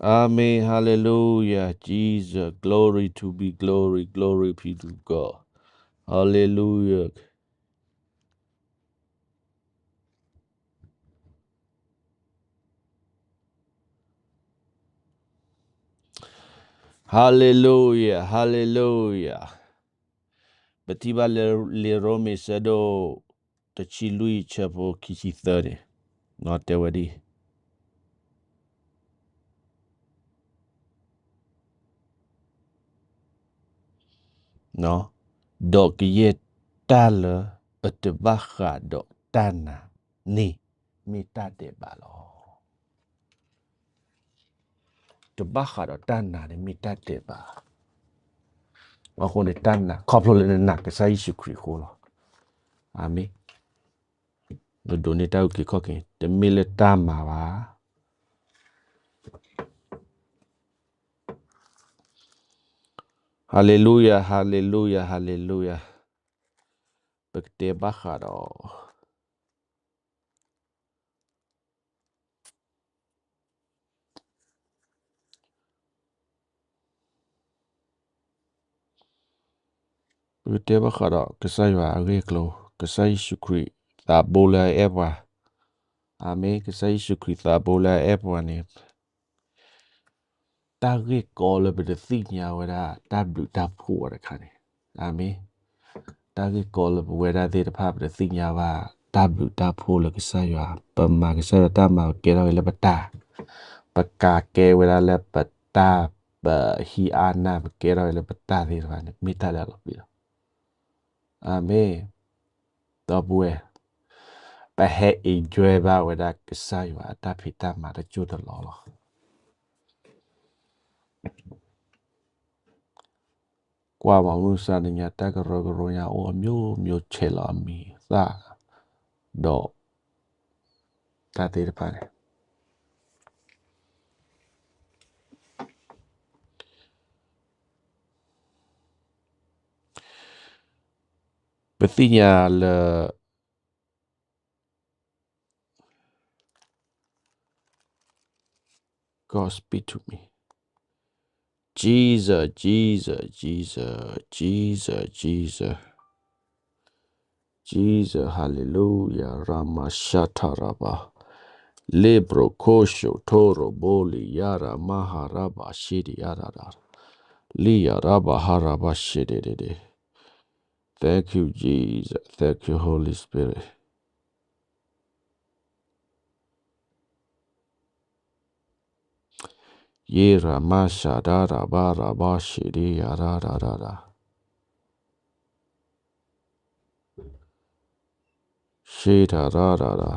Amen. Hallelujah. Jesus. Glory to be glory. Glory be to God. Hallelujah. Hallelujah. Hallelujah. ပထံၣ်ဘၣ်လၢ လံာ်ရိမ့ၤ ဆၢဒိၣ်တဆံလွံၢ် ဆၢဖိခံဆံသၢန့ၣ်, တဲဝဲဒ်အံၤ, ဒီးကယဲၢ်တၢ်လၢအတဘၣ်ဃးဒီးတၢ်နာ်န့ၣ် မ့ၢ်တၢ်ဒဲးဘးလီၤ. တဘၣ်ဃးဒီးတၢ်နာ်န့ၣ် မ့ၢ်တၢ်ဒဲးဘး. အဃိန့ၣ် တၢ်နာ် ခီဖျိလၢနနာ်ကစၢ်ယ့ၣ်ၡူးခရံာ်အဃိလီၤ. အၤမ့ၣ်. နဒိးန့ၢ်တၢ်အုၣ်က့ၤခီၣ်က့ၤ တမ့ၢ်လၢတၢ်မၤဘၣ်. Hallelujah, hallelujah, hallelujah. ပကတဲဘၣ်ဃးဒီး ပကတဲဘၣ်ဃးဒီးကစၢ်ယွၤအဂ့ၢ်အကျိၤ, ကစၢ်ယ့ၣ်ၡူးခရံာ်သးဘိလၢအအဲၣ်ပှၤ, အၤမ့ၣ်, ကစၢ်ယ့ၣ်ၡူးခရံာ်သးဘိလၢအအဲၣ်ပှၤန့ၣ်, တၢ်ဂ့ၢ်ကီလၢပတသ့ၣ်ညါဝဲဒၣ်တၢ်ဘျုးတၢ်ဖှိၣ်အီၤတခါန့ၣ်, အၤမ့ၣ်, တၢ်ဂ့ၢ်ကီလၢပဝဲဒၣ်သ့ၣ်တဖၣ် ပတသ့ၣ်ညါဘၣ်တၢ်ဘျုးတၢ်ဖှိၣ်လၢကစၢ်ယွၤ, ပမၤကစၢ်ယွၤတၢ်မၤ ပကဲထီၣ်က့ၤလၢပတၢ်, ပကးကဲဝဲဒၣ်လၢပတၢ်, ပဟံးအါနၢ် ပကဲထီၣ်က့ၤလၢပတၢ်သ့ၣ်တဖၣ်န့ၣ် မ့ၢ်တၢ်လၢအလီၤပျံၤလီၤ. အၤမ့ၣ်. ဒီပုၢ်ဝဲၢ်, ပဟဲ enjoy ဘၣ်ဝဲဒၣ်ကစၢ်ယွၤအတၢ်ဖံးတၢ်မၤတစိၢ်တလီၢ်လီၤ. ကွၢ်မၤမုၢ်မဆါတနံၤညါ တၢ်ကရၢကရိညါအိၣ်အမျိုးမျိုး ဆဲးလီၤအမံၤအသၣ်, ဒီး တၢ်သ့ၣ်တဖၣ်န့ၣ် ပသ့ၣ်ညါလၢ God speak to me. Jesus, Jesus, Jesus, Jesus, Jesus. Jesus, hallelujah. Rama shata raba. Libro kosho toro boli yara maha raba shidi yara rara. Liya raba haraba shidi didi. Thank you, Jesus. Thank you, Holy Spirit. Ye rama shada raba raba shidi yara rara. Shida rara.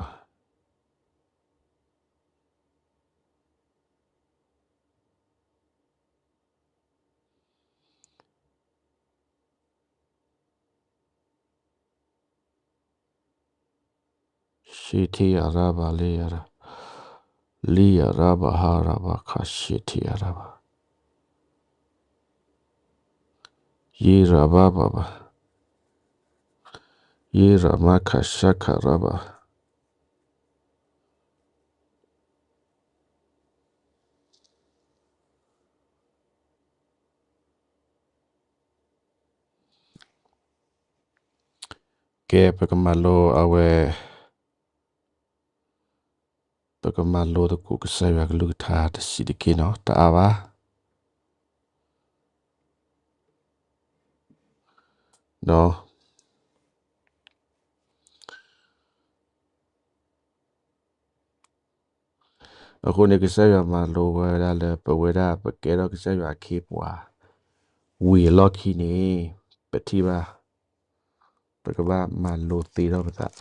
Shitiyaraba liyara. Liyaraba haraba kashitiyaraba. Yiraba baba. Yirama kashakaraba. Okay, ပကမၤလိအဝဲ, ပကမၤလိသကိးကစၢ်ယွၤကလုၢ်ကထါတဆံးတက့ၢ်နီၤ, တအါဘၣ်. ဒီး အဃိန့ၣ် ကစၢ်ယွၤမၤလိဝဲဒၣ်လၢ ပဝဲဒၣ်ပကဲထီၣ်ကစၢ်ယွၤအခ့အပှၤ ဝံၤအလီၢ်ခံန့ၣ် ပထံၣ်ဘၣ် ပကဘၣ်မၤလိသ့ထီၣ်ပသး.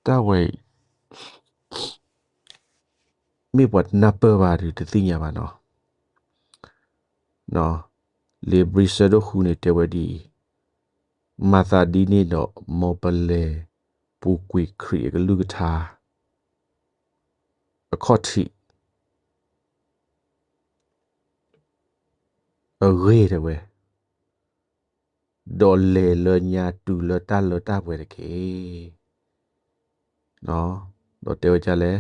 တၢ်ဝဲအံၤ မ့ၢ်ပှၤတနၢ်ပၢၢ်ဘၣ်ဒီးတသ့ၣ်ညါဘၣ်နီၤ. လံာ်ဧ့ၤဘြံၤဆၢဒိၣ်ဃုန့ၣ်တဲဝဲဒ်အံၤ, မၤသးဒ်န့ၣ်ဒီး မ်ပလဲၤပူၤကွံာ်ခရံာ်အကလုၢ်ကထါ အခီၣ်ထံး အဂ့ၢ်တဲဝဲ, ဒီးလဲၤလၢညါတုၤလၢတၢ်လၢတၢ်ပှဲၤတက့ၢ်. ဒီးတဲဝဲဒ်လဲၣ်,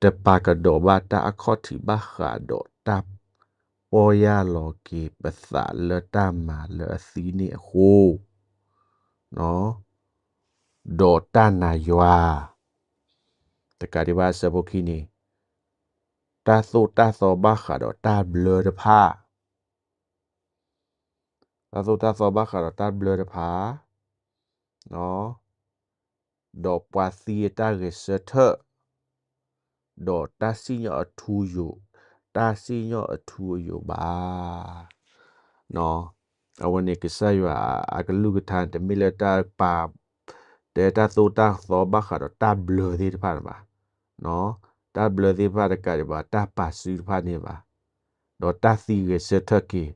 တပာ်ကဒီးဘၣ်တၢ်အခီၣ်ထံးဘၣ်ဃးဒီးတၢ်ပီၢ်ယၢ်လီၤက့ၤပသးလၢတၢ်မၤလၢအသံန့ၣ်အဃိ, ဒီးတၢ်နာ်ယွၤ, တကးဒံးဘၣ်အဆၢဖိခံန့ၣ်, တၢ်သိၣ်တၢ်သီဘၣ်ဃးဒီးတၢ်ဘျၢတဖၣ် တၢ်သိၣ်တၢ်သီဘၣ်ဃးဒီးတၢ်ဘျၢတဖၣ်, ဒီးပှၤသံအတၢ်ဂဲၤဆၢထၢၣ်, ဒီးတၢ်စံၣ်ညီၣ်အထူအယိာ်, တၢ်စံၣ်ညီၣ်အထူအယိာ်ဘၣ်. အဝဲန့ၣ်ကစၢ်ယွၤအကလုၢ်ကထါန့ၣ် တမ့ၢ်လၢတၢ်ပာ်, တဲတၢ်သိၣ်တၢ်သီဘၣ်ဃးဒီးတၢ်ဘျၢသ့ၣ်တဖၣ်န့ၣ်ဘၣ်. တၢ်ဘျၢသ့ၣ်တဖၣ်တကးဒံးဘၣ် တၢ်ပာ်စုတဖၣ်န့ၣ်ဘၣ်. ဒီးတၢ်သံဂဲၤဆၢထၢၣ်က့ၤ,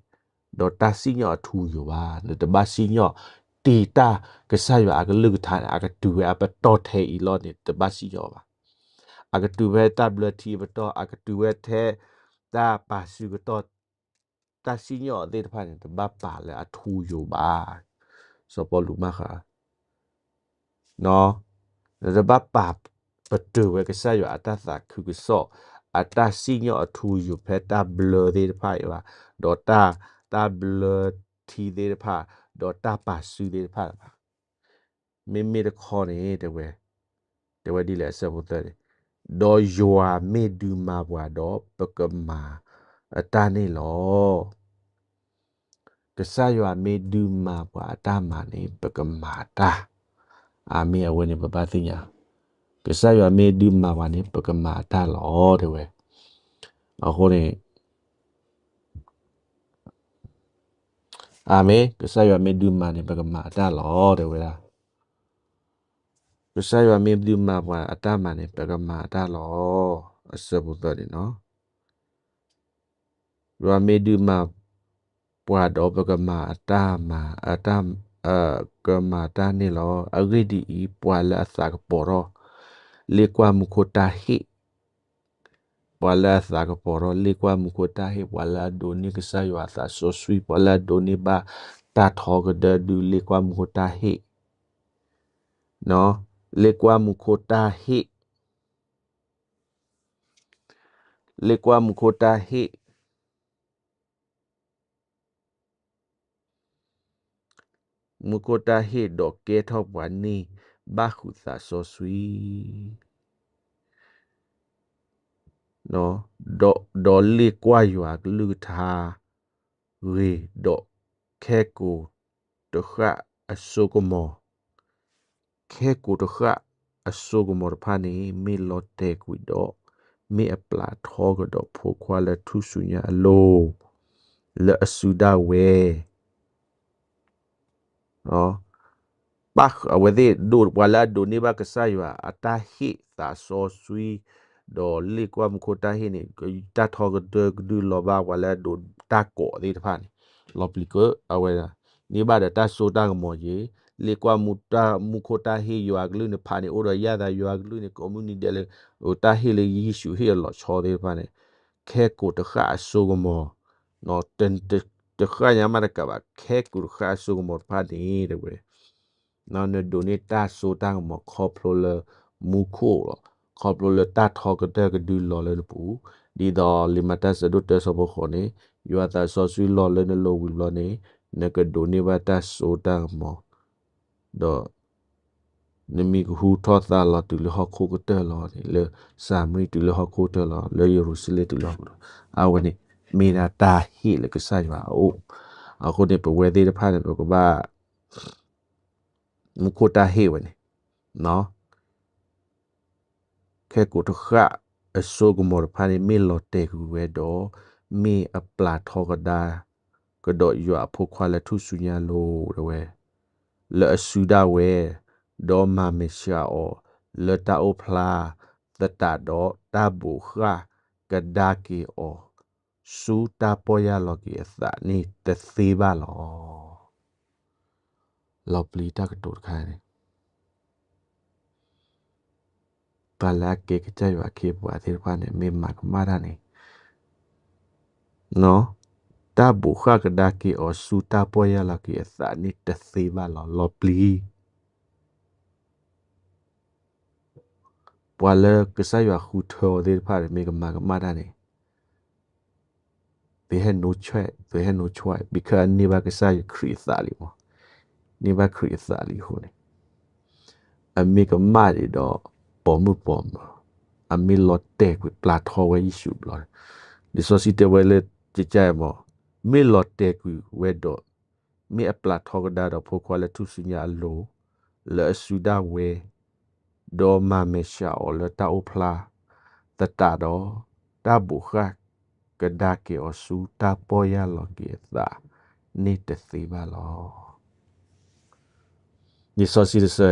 ဒီးတၢ်စံၣ်ညီၣ်အထူအယိာ်ဘၣ်. နတဘၣ်စံၣ်ညီၣ်တ့ၢ်တၢ်ကစၢ်ယွၤအကလုၢ်ကထါန့ၣ် အကတုၤဝဲအပတီၢ်ထဲအံၤလီၤန့ၣ် တဘၣ်စံၣ်ညီၣ်ဘၣ်. အကတုၤဝဲတၢ်ဘျၢထံအပတီၢ်, အကတုၤဝဲထဲတၢ်ပာ်စုကတီၢ်, တၢ်စံၣ်ညီၣ်သ့ၣ်တဖၣ်န့ၣ် တဘၣ်ပာ်လၢအထူအယိာ်ဘၣ်. စီၤပီလူးမၤဃး နတဘၣ်ပာ်ပတုာ်ဝဲကစၢ်ယွၤအတၢ်သးခုကစီၣ်, အတၢ်စံၣ်ညီၣ်အထူအယိာ်ဖဲတၢ်ဘျၢသ့ၣ်တဖၣ်အံၤဘၣ်, ဒီးတၢ်, တၢ်ဘျၢထံသ့ၣ်တဖၣ်, ဒီးတၢ်ပာ်စုသ့ၣ်တဖၣ်ဘၣ်. မ့မ့ၢ်တခီန့ၣ် တဲဝဲ, တဲဝဲဒ်လဲၣ်အဆၢဖိသၢန့ၣ်, ဒီးယွၤမ့ၢ်ဒုးမၤပှၤဒီး ပကမၤအတၢ်န့ၣ်လီၤ. ကစၢ်ယွၤမ့ၢ်ဒုးမၤပှၤအတၢ်မၤန့ၣ် ပကမၤအတၢ်. အၤမ့ၣ်, အဝဲန့ၣ်ပဘၣ်သ့ၣ်ညါ, ကစၢ်ယွၤမ့ၢ်ဒုးမၤပှၤန့ၣ် ပကမၤအတၢ်လီၤ တဲဝဲ. အဃိန့ၣ် အၤမ့ၣ်, ကစၢ်ယွၤမ့ၢ်ဒုးမၤန့ၣ် ပကမၤအတၢ်လီၤ တဲဝဲဒၣ်. ကစၢ်ယွၤမ့ၢ်ဒုးမၤပှၤအတၢ်မၤန့ၣ် ပကမၤအတၢ်လီၤ. အဆၢဖိသၢန့ၣ်လီၤ. ယွၤမ့ၢ်ဒုးမၤပှၤဒီး ပကမၤအတၢ်မၤ, အတၢ်, ကမၤတၢ်န့ၣ်လီၤ. အဂ့ၢ်ဒ်အံၤ, ပှၤလၢအသးကပီၤထီၣ်, လ့ၣ်ကွၢ်မူခိၣ်တၢ်ဟ့ၣ်, ပှၤလၢအသးကပီၤထီၣ်, လ့ၣ်ကွၢ်မူခိၣ်တၢ်ဟ့ၣ်, ပှၤလၢအဒိးန့ၢ်ကစၢ်ယွၤအသးစီဆှံ, ပှၤလၢအဒိးန့ၢ်ဘၣ်တၢ်ထီကဒၢဒုး, လ့ၣ်ကွၢ်မူခိၣ်တၢ်ဟ့ၣ်, လ့ၣ်ကွၢ်မူခိၣ်တၢ်ဟ့ၣ် လ့ၣ်ကွၢ်မူခိၣ်တၢ်ဟ့ၣ်, မူခိၣ်တၢ်ဟ့ၣ်ဒီးကဲထီၣ်ပှၤန့ၢ်ဘၣ်ဃုာ်သးစီဆှံ, ဒီး, ဒီးလ့ၣ်ကွၢ်ယွၤအကလုၢ်ကထါဂ့ၤ, ဒီးခဲကိာ်တဃၣ်အစိကမီၤ ခဲကိာ်တဃၣ်အစိကမီၤတဖၣ်န့ၣ် မ့ၢ်လီၤတဲာ်ကွံာ်ဒီး, မ့ၢ်အပျၢ်ထီကဒီးဖိခွါလၢထူၣ်စုညါအလိၤ, လၢအစုဒၣ်ဝဲ, ပၣ်ဃုာ်အဝဲသ့ၣ်ဒိၣ်ပှၤလၢအဒိးန့ၢ်ဘၣ်ကစၢ်ယွၤအတၢ်ဟ့ၣ်သးစီဆှံ, ဒီးလ့ၣ်ကွၢ်မူခိၣ်တၢ်ဟ့ၣ်န့ၣ်, တၢ်ထီကဒၢကဒုလီၤဘၣ်ပှၤလၢအဒိးတၢ်ကိးသ့ၣ်တဖၣ်န့ၣ်, လီၤပျံၤက့ၤအဝဲဒၣ်, န့ၢ်ဘၣ်ဒီးတၢ်စိတၢ်ကမီၤယ့ၤ, လ့ၣ်ကွၢ်မူခိၣ်တၢ်ဟ့ၣ်ယွၤအကလုၢ်န့ၣ် ဖးန့ၣ်အိၣ်ဒီးယၣ်သးယွၤအကလုၢ်န့ၣ် ကိးမုၢ်နံၤဒဲးလၢ, တၢ်ဟ့ၣ်လၢယ့ၣ်ၡူးဟ့ၣ်အလီၤဆီသ့ၣ်တဖၣ်န့ၣ်, ခဲကိာ်တဃၣ်အစိကမီၤ, တဃၣ်ညါမးတကးဘၣ် ခဲကိာ်တဃၣ်အစိကမီၤတဖၣ်န့ၣ် တဲဝဲ နဒိးန့ၢ်တၢ်စိတၢ်ကမီၤခီဖျိလၢမူခိၣ်လီၤ, ခီဖျိလၢတၢ်ထီကတၢၢ်ကဒုလီၤလၢနပူၤ, ဒ်သိးလံာ်မၤတၢ်ဆၢဒိၣ်တၢဆၢဖိဃိးန့ၣ်, ယွၤသးစီဆှံလီၤလၢနလိၤဝံၤဘျီန့ၣ်, နကဒိးန့ၢ်ဘၣ်တၢ်စိတၢ်ကမီၤ, ဒီး နမံၤကဟူထီၣ်သါလီၤတုၤလၢဟီၣ်ခိၣ်ကတၢၢ်လီၤန့ၣ်, လၢစၤမရံတုၤလၢဟီၣ်ခိၣ်ကတၢၢ်လီၤ, လၢယရူၤၡလ့ၣ်တုၤလၢဟီၣ်ခိၣ်ကတၢၢ်, အဝဲန့ၣ် မ့ၢ်ဒၣ်တၢ်ဟ့ၣ်လၢကစၢ်ယွၤအအိၣ်, အဃိန့ၣ် ပဝဲသ့ၣ်တဖၣ်န့ၣ် ပကဘၣ် မူခိၣ်တၢ်ဟ့ၣ်ဝဲန့ၣ်, ခဲကိာ်တဃၣ်အစိကမီၤတဖၣ်န့ၣ် မ့ၢ်လီၤတဲာ်ကွံာ်ဝဲဒီး, မ့ၢ်အပျၢ်ထီကဒါကဒီးယွၤအဖိခွါလၢထူၣ်စုညါလိၤ တဲဝဲ, လၢအစုဒၣ်ဝဲ, ဒီးမၤမဲာ်ဆှးအီၤ လၢတၢ်အိၣ်ဖျါသတးဒီးတၢ်ဘိးဃၣ်ကဒါက့ၤအီၤ ဆူတၢ်ပီၢ်ယၢ်လီၤက့ၤအသးန့ၣ်တသ့ဘၣ်လီၤ. လီၤပျံၤတၢ်ကတိၤတခါန့ၣ်, ပှၤလၢအကဲကစၢ်ယွၤအခ့အပှၤသ့ၣ်တဖၣ်န့ၣ် မ့ၢ်မၤကမၣ်တၢ်န့ၣ်, တၢ်ဘိးဃၣ်ကဒါက့ၤအီၤဆူတၢ်ပီၢ်ယၢ်လီၤက့ၤအသးန့ၣ်တသ့ဘၣ်လီၤ. လီၤပျံၤ. ပှၤလၢကစၢ်ယွၤဃုထၢအီၤသ့ၣ်တဖၣ်န့ၣ် မ့ၢ်ကမၤကမၣ်တၢ်န့ၣ် they have no choice, they have no choice, because အန့ၢ်ဘၣ်ကစၢ်ယွၤခရံာ်အသးလံမး, န့ၢ်ဘၣ်ခရံာ်အသးလံအဃိန့ၣ် အမ့ၢ်ကမၣ်ဒံးဒီးပိာ်မုၣ်ပိာ်မၢၤ, အမ့ၢ်လီၤတဲာ်ကွံာ်ပျၢ်ထီဝဲယ့ၣ်ၡူးဘျီန့ၣ်, လံာ်စီဆှံတဲဝဲလၢ ကကမး, မ့ၢ်လီၤတဲာ်ကွံာ်ဝဲဒီး မ့ၢ်အပျၢ်ထီကဒါဒီးဖိခွါလၢထူၣ်စုညါအလိၤ လၢအစုဒၣ်ဝဲ ဒီးမၤမဲာ်ဆှးအီၤလၢတၢ်အိၣ်ဖျါသတးဒီး တၢ်ဘိးဃၣ်ကဒါက့ၤအီၤဆူတၢ်ပီၢ်ယၢ်လီၤက့ၤအသးန့ၣ်တသ့ဘၣ်လီၤ. လံာ်စီဆှံတဆၢ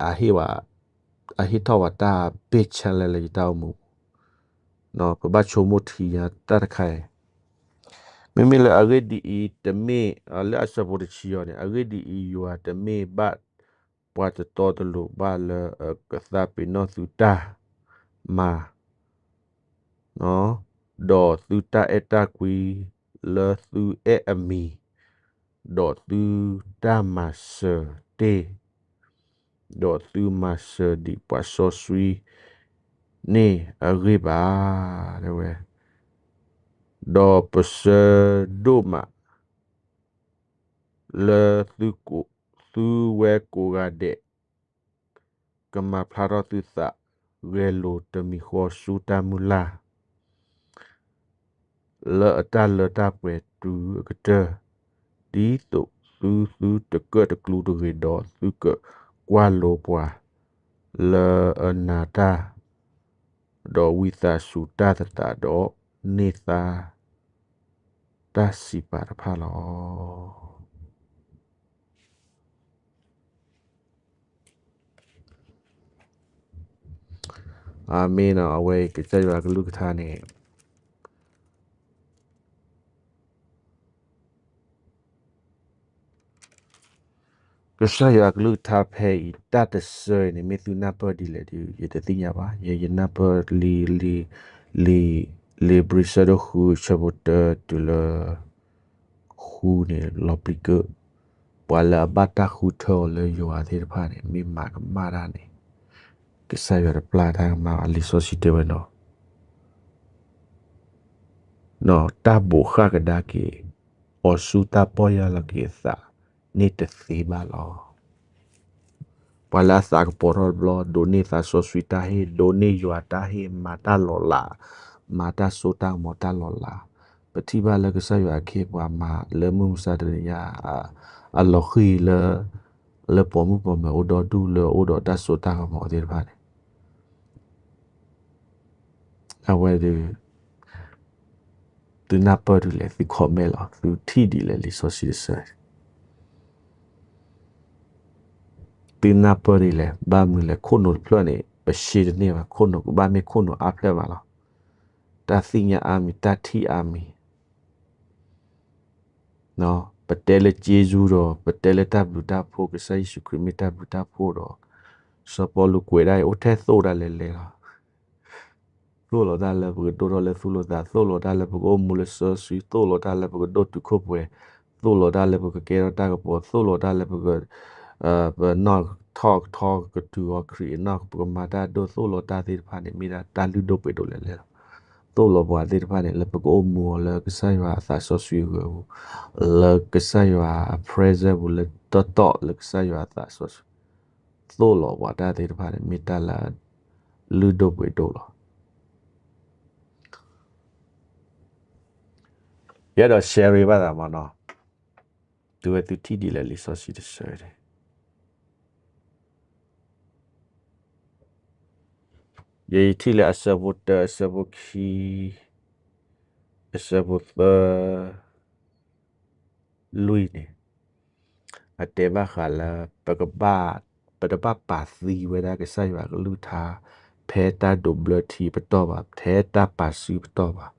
အဟ့ၣ်ဝဲ အဟ့ၣ်ထီၣ်ဝဲတၢ်ဘ့ၣ်ဆၣ်လဲၣ်လၢယတၢ်အိၣ်မူပူၤ, ပဘၣ်ဆိကမိၣ်ထံယၤတၢ်တခါအံၤ, မ့မ့ၢ်လၢအဂ့ၢ်ဒ်အံၤတမ့ၢ် လၢအဆၢဖိတဆံအံၤန့ၣ် အဂ့ၢ်ဒ်အံၤ ယွၤတမ့ၢ်ဘၣ်ပှၤတတီတလိၤဘၣ်လၢအကသးပ့ၤနီၣ်သုတၢ်မၤ ဒီးသုတၢ်အဲၣ်တၢ်ကွံလၢသုအဲၣ်အမံၤ, ဒီးသုတၢ်မၤစၢၤတ့ၢ်, ဒီးသုမၤစၢၤဒံးပှၤစီဆှံန့ၣ်အဂ့ၢ်ဘၣ်, တဲဝဲ, ဒီးပစၢၤဒိၣ်မး လၢသုဝဲကိးဂၤဒဲး ကမၤဖျါထီၣ်သုသး ဂဲၤလိာ်တမံၤဃီဆူတၢ်မုၢ်လၢ် လၢအတၢ်လၢတၢ်ပှဲၤတုၤအကတၢၢ်, ဒ်သိးသုသုတကၢၣ်တကျူတဂ့ၤဒီး သုကကွၢ်လိပှၤလၢအနာ်တၢ် ဒီးဝံသးစူၤတၢ်သတးဒီး န့ၢ်သါတၢ်စံးပာ်တဖၣ်လီၤ. အၤမ့ၣ်နီၤ, အဝဲအံၤကစၢ်ယွၤအကလုၢ်ကထါန့ၣ် ကစၢ်ယွၤအကလုၢ်ကထါဖဲအံၤ တၢ်တဆၢအံၤန့ၣ် မ့ၢ်သုနၢ်ပၢၢ်ဒ်လဲၣ်ဒီး ယတသ့ၣ်ညါဘၣ်. ယဲယနၢ်ပၢၢ်လံ လံ လံာ်ဧ့ၤဘြံၤဆၢဒိၣ်ဃု ဆၢဖိတၢတုၤလၢ ဃုန့ၣ် လီၤပျံၤကၢၢ်, ပှၤလၢအဘၣ်တၢ်ဃုထၢအီၤလၢယွၤသ့ၣ်တဖၣ်န့ၣ် မ့ၢ်မၤကမၣ်တၢ်န့ၣ် ကစၢ်ယွၤတပျၢ်တၢ်ကမၣ်ဘၣ်. လံာ်စီဆှံတဲဝဲနီၤ တၢ်ဘိးဃၣ်ကဒါက့ၤအီၤဆူတၢ်ပီၢ်ယၢ်လီၤက့ၤအသးန့ၣ်တသ့ဘၣ်လီၤ. ပှၤလၢအသးကပီၤထီၣ်တဘျီ ဒိးန့ၢ်သးစီဆှံတၢ်ဟ့ၣ်, ဒိးန့ၢ်ယွၤတၢ်ဟ့ၣ်, မၤတၢ်လီၤလး, မၤတၢ်စိတၢ်ကမီၤတၢ်လီၤလး, ပထံၣ်ဘၣ်လၢကစၢ်ယွၤအခ့အပှၤမၤလၢမုၢ်မဆါတနံၤညါ အလီၤဃံၤလၢ လၢပိာ်မုၣ်ပိာ်မၢၤအိၣ်ဒီဒူၣ်လၢအအိၣ်ဒီးတၢ်စိတၢ်ကမီၤသ့ၣ်တဖၣ်န့ၣ် အဝဲဒၣ် သုနၢ်ပၢၢ်ဒ်လဲၣ် သု comment လီၤ. သုထံၣ်ဒ်လဲၣ် လံာ်စီဆှံတဆၢ သုနၢ်ပၢၢ်ဒ်လဲၣ်. ဘၣ်မနုၤလဲၣ် ခိၣ်နူာ်တဖျၢၣ်န့ၣ် ပရှဲတန့ၢ်ဘၣ်, ခိၣ်နူာ်ကဘၣ်မ့ၢ်ခိၣ်နူာ်အါဖျၢၣ်မးလီၤ. တၢ်သ့ၣ်ညါအါမံၤ တၢ်ထံၣ်အါမံၤ ပတဲလၢစ့စူဒီး ပတဲလၢတၢ်ဘျုးတၢ်ဖှိၣ် ကစၢ်ယ့ၣ်ၡူးခရံာ်မ့ၢ်တၢ်ဘျုးတၢ်ဖှိၣ်ဒီး စီၤပီလူးကွဲးဒၣ်အံၤ အိၣ်ထဲသိၣ်တၢ်လဲၤလဲၤလီၤ. သိၣ်လီၤတၢ်လၢပကဒိၣ်ထီၣ်လၢသူၣ်လၢသး, သိၣ်လီၤတၢ်လၢပကအိၣ်မူလၢစီဆှံ, သိၣ်လီၤတၢ်လၢပကဒိၣ်တုာ်ခိၣ်ပှဲၤ, သိၣ်လီၤတၢ်လၢပကကဲထီၣ်တၢ်ကပီၤ, သိၣ်လီၤတၢ်လၢပက ပနီၢ်ထီၣ်ကထီကတုၤအီၤခရံာ်အနီၢ် ပကမၤတၢ်ဒိၣ်, သိၣ်လီၤတၢ်သ့ၣ်တဖၣ်န့ၣ် မ့ၢ်ဒၣ်တၢ်လုၢ်ဒိၣ်ပှ့ၤဒိၣ်လဲၤလဲၤလီၤ. သိၣ်လီၤပှၤသ့ၣ်တဖၣ်န့ၣ် လၢပကအိၣ်မူအီၤလၢကစၢ်ယွၤအသးစီဆှံအဂီၢ်ပူၤ, လၢကစၢ်ယွၤအ presence ပူၤ လၢတီတီလၢကစၢ်ယွၤအသးစီဆှံ, သိၣ်လီၤပှၤတၢ်သ့ၣ်တဖၣ်န့ၣ် မ့ၢ်တၢ်လၢလုၢ်ဒိၣ်ပှ့ၤဒိၣ်လီၤ. ယအဲၣ်ဒိး share ဘၣ်သးမးနီၤ, တုၤဝဲသုထံၣ်ဒ်လဲၣ်လံာ်စီဆှံတဆၢန့ၣ် ယဲယထံၣ်လၢအဆၢဖိတၢ အဆၢဖိခံ အဆၢဖိသၢ လွံၢ်န့ၣ် အတဲဘၣ်ဃးလၢ ပကဘၣ် ပတဘၣ်ပာ်သံဝဲဒၣ်ကစၢ်ယွၤကလုၢ်ကထါ ဖဲတၢ်ဒိးဘျၢထံပတီၢ်ဘၣ်, ဖဲတၢ်ပာ်စုပတီၢ်ဘၣ်.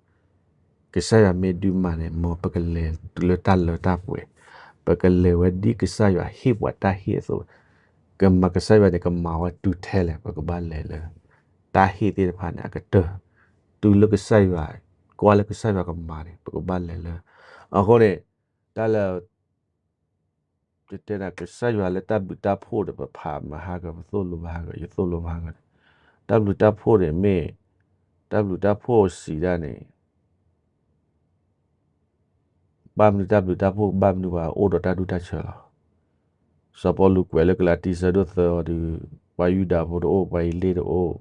ကစၢ်ယွၤမ့ၢ်ဒုးမၤန့ၣ် မ်ပကလဲၤတုၤလၢတၢ်လၢတၢ်ပှဲၤ, ပကလဲၤဝဲဒ်ကစၢ်ယွၤဟ့ၣ်ပှၤတၢ်ဟ့ၣ်အသိး, ကမၤကစၢ်ယွၤန့ၣ် ကမၤဝဲတုၤထဲလဲၣ် ပကဘၣ်လဲၤလၢ တၢ်ဟ့ၣ်သ့ၣ်တဖၣ်န့ၣ် အကတၢၢ်, တုၤလၢကစၢ်ယွၤ ကွၢ်လၢကစၢ်ယွၤကမၤန့ၣ် ပကဘၣ်လဲၤလၢ, အဃိန့ၣ် တၢ်လၢ တဲဒၣ်ကစၢ်ယွၤလၢတၢ်ဘျုးတၢ်ဖှိၣ်ဒီး ပဖးမဟါက ပသိၣ်လိမဟါက ယသိၣ်လိမဟါကန့ၣ်, တၢ်ဘျုးတၢ်ဖှိၣ်န့ၣ်မ့ၢ် တၢ်ဘျုးတၢ်ဖှိၣ်စံးဒၣ်န့ၣ် ဘၣ်မနုၤတၢ်ဘျုးတၢ်ဖှိၣ် ဘၣ်မနုၤဘၣ် အိၣ်ဒီးတၢ်ဒူၣ်တၢ်ဆၢလီၤ. စီၤပီလူးကွဲးလၢကလၤတံဆၢဒိၣ်သၢအီၤဒီး ပှၤယူဒၤဖိတအိၣ်, ပှၤအ့လ့ၣ်တအိၣ်,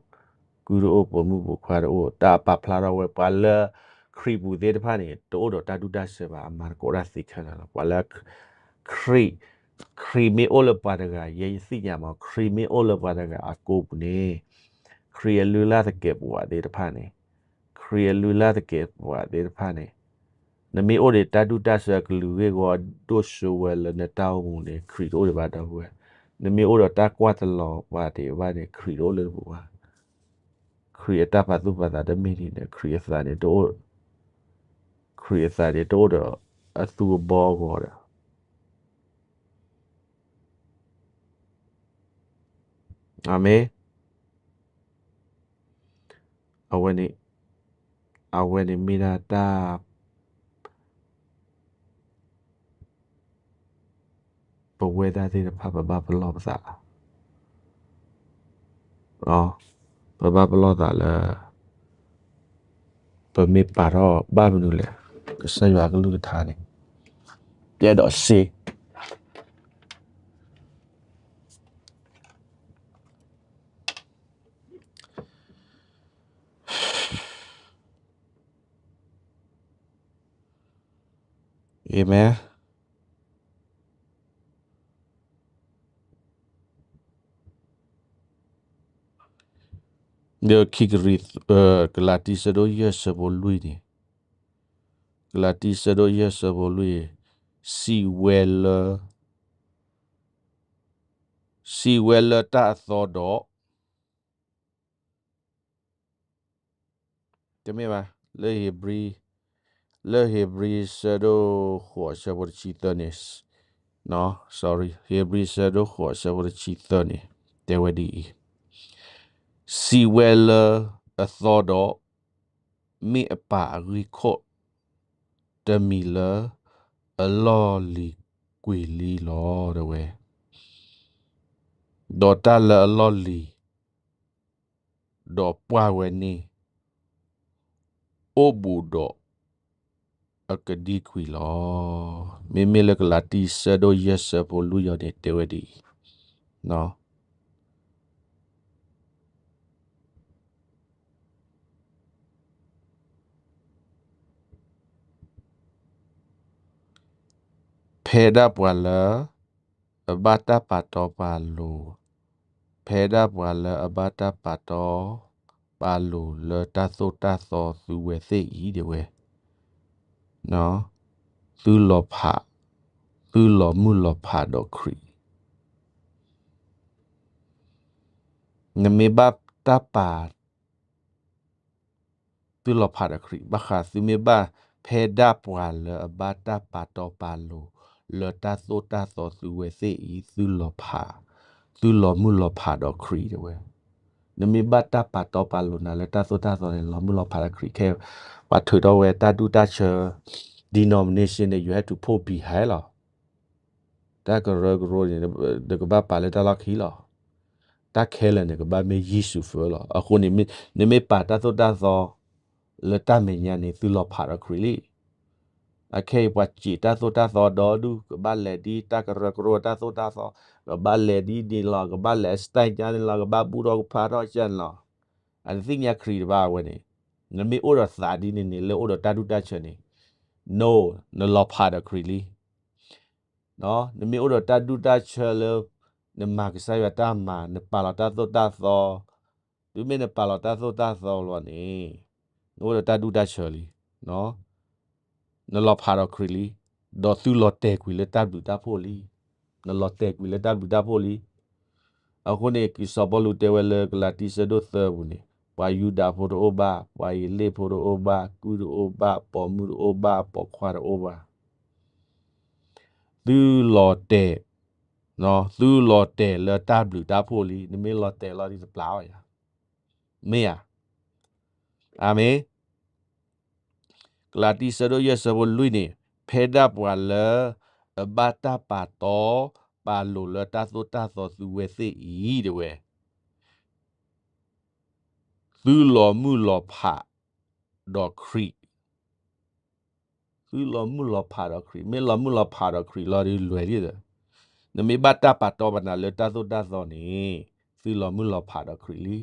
ကုၢ်တအိၣ်, ပိာ်မုၣ်ပိာ်ခွါတအိၣ်, တၢ်အပာ်ဖျါထီၣ်ဝဲ ပှၤလၢခရံာ်ပူၤသ့ၣ်တဖၣ်န့ၣ် တအိၣ်ဒီးတၢ်ဒူၣ်တၢ်ဆၢဘၣ်, အမၤသကိးတၢ်သ့ခဲလၢာ်လီၤ. ပှၤလၢခရံာ်, ခရံာ်မ့ၢ်အိၣ်လၢပှၤတဂၤ, ယဲယသ့ၣ်ညါမး ခရံာ်မ့ၢ်အိၣ်လၢပှၤတဂၤအကိာ်ပူၤန့ၣ် ခရံာ်အလုၢ်အလၢ်သကဲးပဝးသ့ၣ်တဖၣ်န့ၣ်, ခရံာ်အလုၢ်အလၢ်သကဲးပဝးသ့ၣ်တဖၣ်န့ၣ်, နမ့ၢ်အိၣ်ဒီးတၢ်ဒူၣ်တၢ်ဆၢအကလုာ်ဂ့ၢ်ဝီဒိၣ်စိဝဲလၢနတၢ်အိၣ်မူန့ၣ် ခရံာ်တအိၣ်ဒံးဘၣ်ဒီပုၢ်ဝဲၢ်, နမ့ၢ်အိၣ်ဒီးတၢ်ကွၢ်တလီၤပှၤဒံးဘၣ်န့ၣ် ခရံာ်တအိၣ်လၢနပူၤဘၣ်. ခရံာ်အတၢ်ပာ်သူၣ်ပာ်သးတမ့ၢ်ဒ်န့ၣ် ခရံာ်အသးန့ၣ်တအိၣ်, ခရံာ်အသးန့ၣ်တအိၣ်ဒီးအသူအဘီအဂီၤဒီး အၤမ့ၣ်. အဝဲန့ၣ်, အဝဲန့ၣ်မ့ၢ်ဒၣ်တၢ် ပဝဲဒၣ်သ့ၣ်တဖၣ် ပဘၣ်ပလီၢ်ပသး, ပဘၣ်ပလီၢ်သးလၢ ပမ့ၢ်ပာ်ထီၣ်ဘၣ်မနုၤလဲၣ်, ကစၢ်ယွၤကလုၢ်ကထါန့ၣ် ပျဲဒီးစ့ အၤမ့ၣ်. ဒီးခံကရံၣ်, ကလၤတံဆၢဒိၣ်ယဲၢ်ဆၢဖိလွံၢ်န့ၣ်, ကလၤတံဆၢဒိၣ်ယဲၢ်ဆၢဖိလွံၢ်, စံးဝဲလၢ, စံးဝဲလၢတၢ်အသီဒီး တမ့ၢ်ဘၣ်, လၢဧ့ၤဘြံၤ, လၢဧ့ၤဘြံၤဆၢဒိၣ်ဃိးဆၢဖိတဆံသၢန့ၣ်, sorry, ဧ့ၤဘြံၤဆၢဒိၣ်ဃိးဆၢဖိတဆံသၢန့ၣ် တဲဝဲဒ်အံၤ, စံးဝဲလၢအသီဒီး မ့ၢ်အပၢ်အဂံၢ်ခိၣ်တမံၤလၢအလီၢ်လံၤကွံာ်လံလီၤ တဲဝဲ, ဒီးတၢ်လၢအလီၢ်လံၤ ဒီးပှၢ်ဝဲန့ၣ် အိၣ်ဘူးဒီးအကဒံကွံာ်လီၤ. မ့မ့ၢ်လၢကလၤတံဆၢဒိၣ်ယဲၢ်ဆၢဖိလွံၢ်အံၤန့ၣ် တဲဝဲဒ်အံၤ, ဖဲဒၣ်ပှၤလၢ အဘၣ်တၢ်ပာ်တီပာ်လိၤ, ဖဲဒၣ်ပှၤလၢအဘၣ်တၢ်ပာ်တီပာ်လိၤလၢတၢ်သိၣ်တၢ်သီသုဝဲသ့ၣ်အံၤ တဲဝဲ, သုလီၤဖး, သုလီၤမုၢ်လီၤဖးဒီးခရံာ်, နမ့ၢ်ဘၣ်တၢ်ပာ် သုလီၤဖးဒီးခရံာ်, ဘၣ်ဃးသုမ့ၢ်ဘၣ် ဖဲဒၣ်ပှၤလၢအဘၣ်တၢ်ပာ်တီပာ်လိၤ လၢတၢ်သိၣ်တၢ်သီသုဝဲသ့ၣ်အံၤ သုလီၤဖး, သုလီၤမုၢ်လီၤဖးဒီးခရံာ် တဲဝဲ, နမ့ၢ်ဘၣ်တၢ်ပာ်တီပာ်လိၤနၤလၢတၢ်သိၣ်တၢ်သီန့ၣ် လီၤမုၢ်လီၤဖးဒီးခရံာ်, ခဲပှၤထုးထီၣ်ဝဲတၢ်ဒူၣ်တၢ်ဆၢ denomination န့ၣ် you have to put behind လီၤ. တၢ်ကရၢကရိန့ၣ် နကဘၣ်ပာ်လၢတၢ်လီၢ်ခံလီၤ. တၢ်ခဲလၢာ်န့ၣ် ကဘၣ်မ့ၢ်ယ့ၣ်ၡူး first လီၤ. အဃိန့ၣ် နမ့ၢ်ပာ်တၢ်သိၣ်တၢ်သီ လၢတၢ်မဲာ်ညါန့ၣ် သုလီၤဖးဒီးခရံာ်လံ. အခဲအံၤပှၤစံးတၢ်သိၣ်တၢ်သီဒီဒူၣ် ကဘၣ်လဲၤဒ်တၢ်ကရၢကရိတၢ်သိၣ်တၢ်သီ, ကဘၣ်လဲၤဒ်န့ၣ်လီၤ, ကဘၣ်လဲၤ style ညါန့ၣ်လီၤ, ကဘၣ်ဘူၣ်ထီၣ်ကဖျါထီၣ်ကၢန့ၣ်လီၤ. အတသ့ၣ်ညါခရံာ်တဘၣ်ဝဲန့ၣ်, နမ့ၢ်အိၣ်ဒီးသးဒ်န့ၣ်န့ၣ် လၢအိၣ်ဒီးတၢ်ဒူၣ်တၢ်ဆၢန့ၣ်, no, နလီၤဖးဒီးခရံာ်လံ. နမ့ၢ်အိၣ်ဒီးတၢ်ဒူၣ်တၢ်ဆၢလၢ နမၤကစၢ်ယွၤတၢ်မၤ, နပာ်လီၤတၢ်သိၣ်တၢ်သီ, တုၤမ့ၢ်နပာ်လီၤတၢ်သိၣ်တၢ်သီလီၤန့ၣ်, နအိၣ်ဒီးတၢ်ဒူၣ်တၢ်ဆၢလံ. နလီၤဖးဒီးခရံာ်လံ, ဒီးသုလီၤတဲာ်ကွံာ်လၢတၢ်ဘျုးတၢ်ဖှိၣ်လံ. နလီၤတဲာ်ကွံာ်လၢတၢ်ဘျုးတၢ်ဖှိၣ်လံ. အဃိန့ၣ် ကစီၤပီလူးတဲဝဲလၢကလၤတံဆၢဒိၣ်သၢပူၤန့ၣ်, ပှၤယူဒၤဖိတအိၣ်ဘၣ်, ပှၤအ့လ့ၣ်ဖိတအိၣ်ဘၣ်, ကုၢ်တအိၣ်ဘၣ်, ပိာ်မုၣ်တအိၣ်ဘၣ်, ပိာ်ခွါတအိၣ်ဘၣ်. သုလီၤတဲာ်, သုလီၤတဲာ်လၢတၢ်ဘျုးတၢ်ဖှိၣ်လံ. နမ့ၢ်လီၤတဲာ်လီၤဒ်တပျၢ်အီၤယၤ, မ့ၢ်ဧါ. အၤမ့ၣ်. ကလၤတံဆၢဒိၣ်ယဲၢ်ဆၢဖိလွံၢ်န့ၣ်, ဖဲဒၣ်ပှၤလၢအဘၣ်တၢ်ပာ်တီပာ်လိၤလၢတၢ်သိၣ်တၢ်သီသုဝဲသ့ၣ်အံၤ တဲဝဲ, သုလီၤမုၢ်လီၤဖးဒီးခရံာ်, သုလီၤမုၢ်လီၤဖးဒီးခရံာ်, မ့ၢ်လီၤမုၢ်လီၤဖးဒီးခရံာ်လီၤဒီးလွဲၢ်လံဒီး, နမ့ၢ်ဘၣ်တၢ်ပာ်တီပာ်နးလၢတၢ်သိၣ်တၢ်သီန့ၣ်, သုလီၤမုၢ်လီၤဖးဒီးခရံာ်လံ.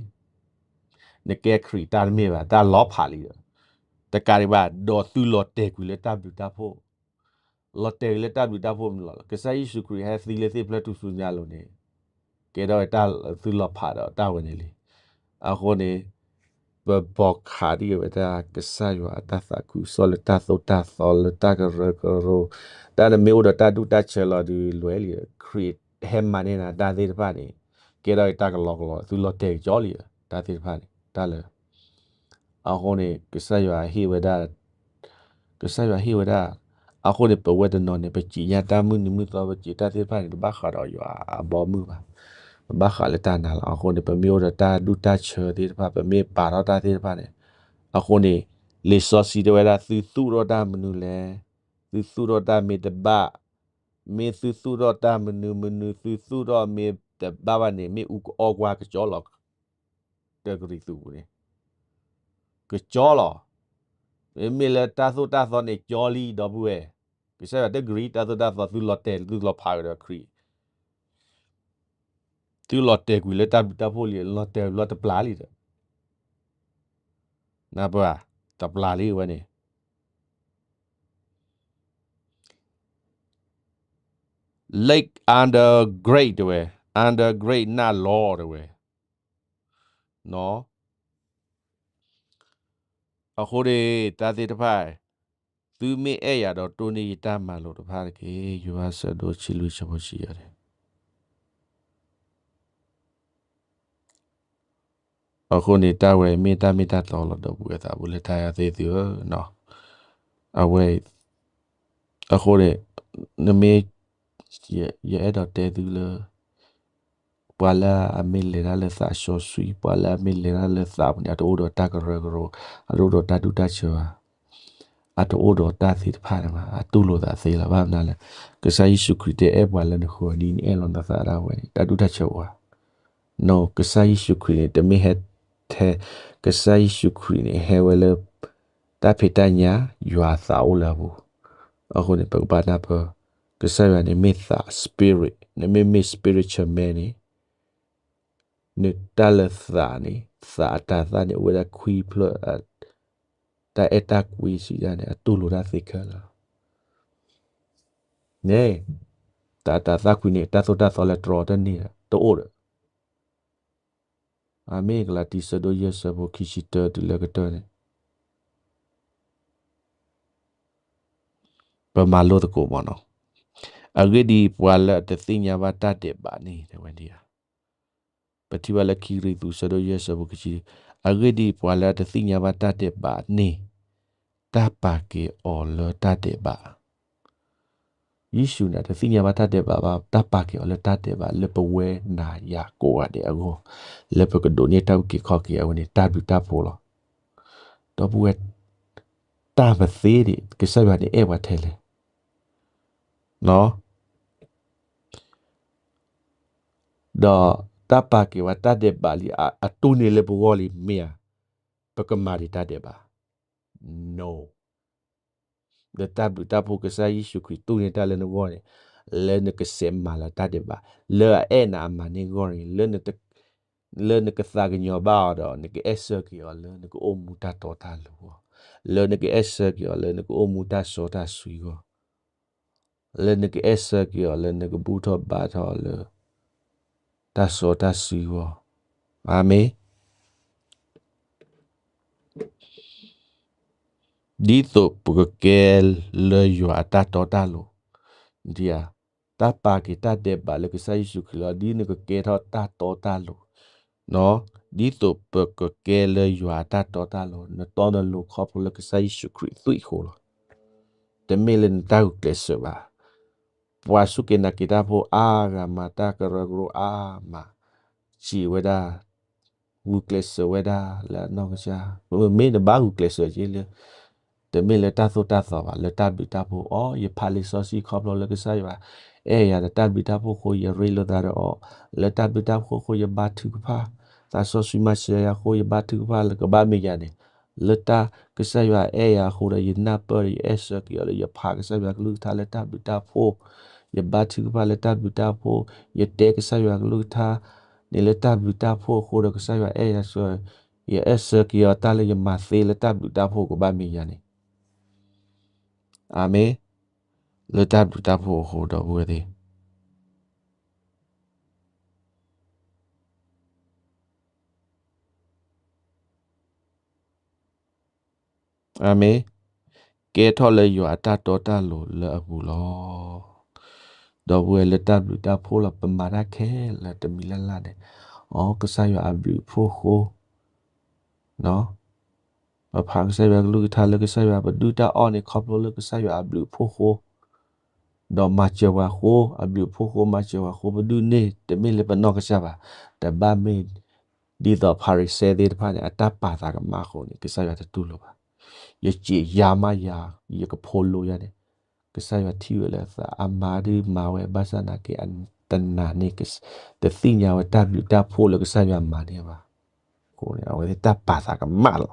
နကဲခရံာ်တၢ်တမ့ၢ်ဘၣ်, တၢ်လီၤဖးလံဒီး, တကးဒံးဘၣ် ဒီးသုလီၤတဲာ်ကွံာ်လၢတၢ်ဘျုးတၢ်ဖှိၣ် လီၤတဲာ်ကွံာ်လၢတၢ်ဘျုးတၢ်ဖှိၣ်မနုၤလီၤ. ကစၢ်ယ့ၣ်ၡူးခရံာ်ဟဲသံလၢသ့ၣ်ဖျၢၣ်ထူၣ်စုညါအလိၤန့ၣ်, ကဲထီၣ်ဝဲတၢ်သုလီၤဖးဒီးတၢ်ဝဲန့ၣ်လံ. အဃိန့ၣ်, ပဘီခးဒံးဝဲဒၣ်ကစၢ်ယွၤအတၢ်သးခုကစီၣ်လၢတၢ်သိၣ်တၢ်သီလၢတၢ်ကရၢကရိ, တၢ်နမ့ၢ်အိၣ်ဒီးတၢ်ဒူၣ်တၢ်ဆၢလီၤဒီးလွဲၢ်လံ, ခရံာ်ဟဲမၤန့ၢ်နၤတၢ်သ့ၣ်တဖၣ်န့ၣ်, ကဲထီၣ်ဝဲတၢ်ကလီကလီ သုလီၤတဲာ်ကကီလံ, တၢ်သ့ၣ်တဖၣ်န့ၣ် တၢ်လၢ အဃိန့ၣ် ကစၢ်ယွၤဟ့ၣ်ဝဲဒၣ်, ကစၢ်ယွၤဟ့ၣ်ဝဲဒၣ်, အဃိန့ၣ် ပဝဲတနီၤန့ၣ် ပစံးညါတၢ်မုၢ်နံၤမုၢ်သီ ပစံးတၢ်သ့ၣ်တဖၣ်န့ၣ် တဘၣ်ဃးဒီးယွၤအဘီအမုၢ်ဘၣ်, ပဘၣ်ဃးလၢတၢ်နာ်လီၤ. အဃိန့ၣ် ပမ့ၢ်အိၣ်ဒီးတၢ်ဒူၣ်တၢ်ဆၢသ့ၣ်တဖၣ် ပမ့ၢ်ပာ်ထီၣ်တၢ်သ့ၣ်တဖၣ်န့ၣ်, အဃိန့ၣ် လံာ်စီဆှံတဲဝဲဒၣ် သုသူၣ်ထီၣ်တၢ်မနုၤလဲၣ်, သုသူၣ်ထီၣ်တၢ်မ့ၢ်တဘၣ်, မ့ၢ်သုသူၣ်ထီၣ်တၢ်မနုၤမနုၤ သုသူၣ်ထီၣ်မ့ၢ်တဘၣ်ဘၣ်န့ၣ် မ့ၢ်အူကအီၣ်ကွၢ်ကကၠီလီၤ တကရံၣ်သူးပူၤန့ၣ်, ကကၠီလီၤ. မ့မ့ၢ်လၢတၢ်သိၣ်တၢ်သီန့ၣ် ကၠီလံ ဒီပုၢ်ဝဲၢ်, ကစၢ်ယွၤတကရံၣ် တၢ်သိၣ်တၢ်သီ သုလီၤတဲာ် သုလီၤဖးကဒီးခရံာ်, သုလီၤတဲာ်ကွံာ်လၢတၢ်ဘျုးတၢ်ဖှိၣ်လံ လီၤတဲာ်လီၤတပျၢ်လံဒီး, နပှၤ, တပျၢ်လံဝဲန့ၣ် Lake under grade တဲဝဲ, under grade နၢ်လီၤတဲဝဲ, အဃိန့ၣ် တၢ်သ့ၣ်တဖၣ်, သုမ့ၢ်အဲၣ်ယၤဒီးတိၢ်န့ၢ်ယတၢ်မၤလိာ်တဖၣ်တက့ၢ်. ယိၤဟၣ်ဆၢဒိၣ်ဆံလွံၢ်ဆၢဖိဆံယဲၢ်န့ၣ် အဃိန့ၣ် တၢ်ဝဲမ့ၢ်တၢ်မ့ၢ်တၢ်တီလီၤ ဒီပုၢ်ဝဲၢ်သးဘိလၢတၢ်အဲၣ်သ့ၣ်သုဧၢ, အဝဲ, အဃိန့ၣ်, နမ့ၢ်, ယအဲၣ်ဒိးတဲသုလၢ ပှၤလၢအမ့ၢ်လဲၤတၢ်လၢသးစီဆှံ ပှၤလၢအမ့ၢ်လဲၤတၢ်လၢသးပူၤန့ၣ် အတအိၣ်ဒီးတၢ်ကရၢကရိ, အတအိၣ်ဒီးတၢ်ဒူၣ်တၢ်ဆၢဘၣ်, အတအိၣ်ဒီးတၢ်သ့ၣ်တဖၣ်န့ၣ်ဘၣ်, အတူၢ်လိာ်သးသ့လီၤ. ဘၣ်မနုၤလဲၣ်, ကစၢ်ယ့ၣ်ၡူးခရံာ်တဲအဲၣ်ပှၤလၢနဃၢၤဒ်နအဲၣ်လီၤနသးဒၣ်ဝဲန့ၣ် တၢ်ဒူၣ်တၢ်ဆၢအိၣ်ဧါ. ကစၢ်ယ့ၣ်ၡူးခရံာ်န့ၣ် တမ့ၢ်ဟဲ, ထဲ, ကစၢ်ယ့ၣ်ၡူးခရံာ်န့ၣ် ဟဲဝဲလၢ တၢ်ဖံးတၢ်ညၣ် ယွၤအသးအိၣ်လၢအပူၤ, အဃိန့ၣ် ပကဘၣ်နၢ်ပၢၢ်, ကစၢ်ယွၤန့ၣ်မ့ၢ်သး spirit, နမ့မ့ၢ် spiritual man န့ၣ်, နတၢ်လၢသးန့ၣ် သးအတၤသၣ်န့ၣ် အိၣ်ဝဲဒၣ်ခွံဖျၢၣ်, တၢ်အဲၣ်တၢ်ကွံစံးဒၣ်န့ၣ် အတူၢ်လိာ်တၢ်သ့ခဲလၢာ်, န့ၣ်, သးအတၤသၣ်ခွံန့ၣ် တၢ်သိၣ်တၢ်သီလၢတြီတန့ၢ်ဒီး တအိၣ်ဒီး အမ့ၢ် ကလၤတံဆၢဒိၣ်ယဲၢ်ဆၢဖိခံဆံတၢတုၤလၢကတၢၢ်န့ၣ်, ပမၤလိသကိးမ့ၢ်နီၤ, အဂ့ၢ်ဒ်အံၤ ပှၤလၢအတသ့ၣ်ညါဘၣ်တၢ်ဒဲးဘးန့ၣ် တဲဝဲဒ်ဧါ, ပထံၣ်ဘၣ်လၢခံကရံၣ်သူးဆၢဒိၣ်ယဲၢ်ဆၢဖိခံဆံ, အဂ့ၢ်ဒ်အံၤ ပှၤလၢအတသ့ၣ်ညါဘၣ်တၢ်ဒဲးဘးန့ၣ်, တၢ်ပာ်က့ၤအီၤလၢတၢ်ဒဲးဘး ယ့ၣ်ၡူးန့ၣ် တသ့ၣ်ညါဘၣ်တၢ်ဒဲးဘးဘၣ်, တၢ်ပာ်က့ၤအီၤလၢတၢ်ဒဲးဘး လၢပဝဲနၤယၤကိးဂၤဒဲးအဂီၢ်, လၢပကဒိးန့ၢ်တၢ်အုၣ်က့ၤခီၣ်က့ၤအဝဲန့ၣ် တၢ်ဘျုးတၢ်ဖှိၣ်လီၤ. ဒီပုၢ်ဝဲၢ်, တၢ်ပသ့န့ၣ် ကစၢ်ယွၤန့ၣ်အဲၣ်ပှၤထဲလဲၣ်, ဒီးတၢ်ပာ်က့ၤဝဲတၢ်ဒဲးဘးလံ အတူၢ်န့ၢ်လၢပဂီၢ်လံ မ့ၢ်ဧါ, ပကမၤဒံးတၢ်ဒဲးဘး ဒီးတၢ်ဘျုးတၢ်ဖှိၣ်ကစၢ်ယ့ၣ်ၡူးခရံာ်တူၢ်န့ၢ်တၢ်လၢနဂီၢ်န့ၣ်, လၢနကဆဲးမၤလၢတၢ်ဒဲးဘး, လၢအအဲၣ်နၤအမၤန့ၢ်ဂီၢ်န့ၣ်, လၢနကသးကညီၤဘၣ်အီၤဒီး နကအဲၣ်ဆၢက့ၤအီၤလၢနကအိၣ်မူတၢ်တီတၢ်လိၤအဂီၢ်, လၢနကအဲၣ်ဆၢက့ၤအီၤလၢနကအိၣ်မူတၢ်စီတၢ်ဆှံအဂီၢ် လၢနကအဲၣ်ဆၢက့ၤအီၤလၢနကဘူၣ်ထီၣ်ဘါထီၣ်အီၤလၢ တၢ်စီတၢ်ဆှံအဂီၢ်, အၤမ့ၣ်. ဒ်သိးပကကဲလၢယွၤအတၢ်တီတၢ်လိၤ, ဒ်ဧါ, တၢ်ပာ်က့ၤတၢ်ဒဲးဘးလၢကစၢ်ယ့ၣ်ၡူးခရံာ်လီၤ. ဒ်နကကဲထီၣ်တၢ်တီတၢ်လိၤ, ဒ်သိးပကကဲလၢယွၤအတၢ်တီတၢ်လိၤ, နတီနလိၤခီဖျိလၢကစၢ်ယ့ၣ်ၡူးခရံာ်သွံၣ်အဃိလီၤ. တမ့ၢ်လၢနတၢ်ဂုာ်ကျဲးစၢးဘၣ်. ပှၤစူၢ်က့ၤနာ်က့ၤတၢ်ဖိအါဂၤမၤတၢ်ကရၢကရိအါမး, စံးဝဲဒၣ်, ဂုာ်ကျဲးစၢးဝဲဒၣ်လၢအနီၢ်ကစၢ်, မ့ၢ်နဘၣ်ဂုာ်ကျဲးစၢးက့ၤလၢ တမ့ၢ်လၢတၢ်သိၣ်တၢ်သီဘၣ်, လၢတၢ်ဘျုးတၢ်ဖှိၣ်အီၤ, ယဖးလံာ်စီဆှံခီဖျိလၢကစၢ်ယွၤအဲၣ်ယၤဒီးတၢ်ဘျုးတၢ်ဖှိၣ်အဃိ ယရ့လိာ်သးဒီးအီၤ, လၢတၢ်ဘျုးတၢ်ဖှိၣ်အဃိ ယဘါထုကဖၣ်, သးစီဆှံမၤစၢၤယၤအဃိ ယဘါထုကဖၣ်လၢကဘၣ်မ့ၢ်ယၤန့ၣ်, လၢတၢ်ကစၢ်ယွၤအဲၣ်ယၤအဃိဒီး ယနၢ်ပၢၢ်ဒီး ယအဲၣ်ဆၢက့ၤအီၤလၢယဖးကစၢ်ယွၤကလုၢ်ကထါလၢတၢ်ဘျုးတၢ်ဖှိၣ်, ယဘါထုကဖၣ်လၢတၢ်ဘျုးတၢ်ဖှိၣ်, ယတဲကစၢ်ယွၤကလုၢ်ကထါန့ၣ်လၢတၢ်ဘျုးတၢ်ဖှိၣ်အဃိဒီး ကစၢ်ယွၤအဲၣ်ယၤဆၢ, ယအဲၣ်ဆၢက့ၤအီၤတၢ်လၢယမၤသ့လၢတၢ်ဘျုးတၢ်ဖှိၣ်ကဘၣ်မ့ၢ်ယၤန့ၣ်, အၤမ့ၣ်, လၢတၢ်ဘျုးတၢ်ဖှိၣ်အဃိဒီပုၢ်ဝဲၢ်သ့ၣ် အၤမ့ၣ်, ကဲထီၣ်လၢယွၤအတၢ်တီတၢ်လိၤလၢအပူၤလီၤ. ဒီပုၢ်ဝဲၢ်လၢတၢ်ဘျုးတၢ်ဖှိၣ်လီၤ ပမၤတၢ်ခဲလၢာ်တမံၤလၢ်လၢ်န့ၣ်, အိ ကစၢ်ယွၤအဘျုးအဖှိၣ်အဃိ ပဖးကစၢ်ယွၤကလုၢ်ကထါလၢကစၢ်ယွၤပဒုၣ်တၢ်အီၣ်န့ၣ် ခီဖျိလၢကစၢ်ယွၤအဘျုးအဖှိၣ်အဃိ, ဒီးမၤစၢၤပှၤအဃိ, အဘျုးအဖှိၣ်အဃိ မၤစၢၤပှၤအဃိ ပဒုၣ်န့ၣ် တမ့ၢ်လၢပနီၢ်ကစၢ်ဘၣ်, တဘၣ်မ့ၢ် ဒ်သိးဖၤရံၤၡဲသ့ၣ်တဖၣ်န့ၣ် အတၢ်ပာ်သးကမၣ်အဃိန့ၣ် ကစၢ်ယွၤတတူၢ်လိာ်ဘၣ်. ယစံးယၤမးယၤ, ယကဖိးလိယၤန့ၣ်, ကစၢ်ယွၤထံၣ်ဝဲလၢသး အမၤဒုးမၤဝဲဘၣ်ဆၣ်နာ်က့ တနာ်န့ၢ် တသ့ၣ်ညါဝဲတၢ်ဘျုးတၢ်ဖှိၣ်လၢကစၢ်ယွၤမၤန့ၢ်ဘၣ်. အဃိန့ၣ် အဝဲသ့ၣ်တၢ်ပာ်သးကမၣ်လီ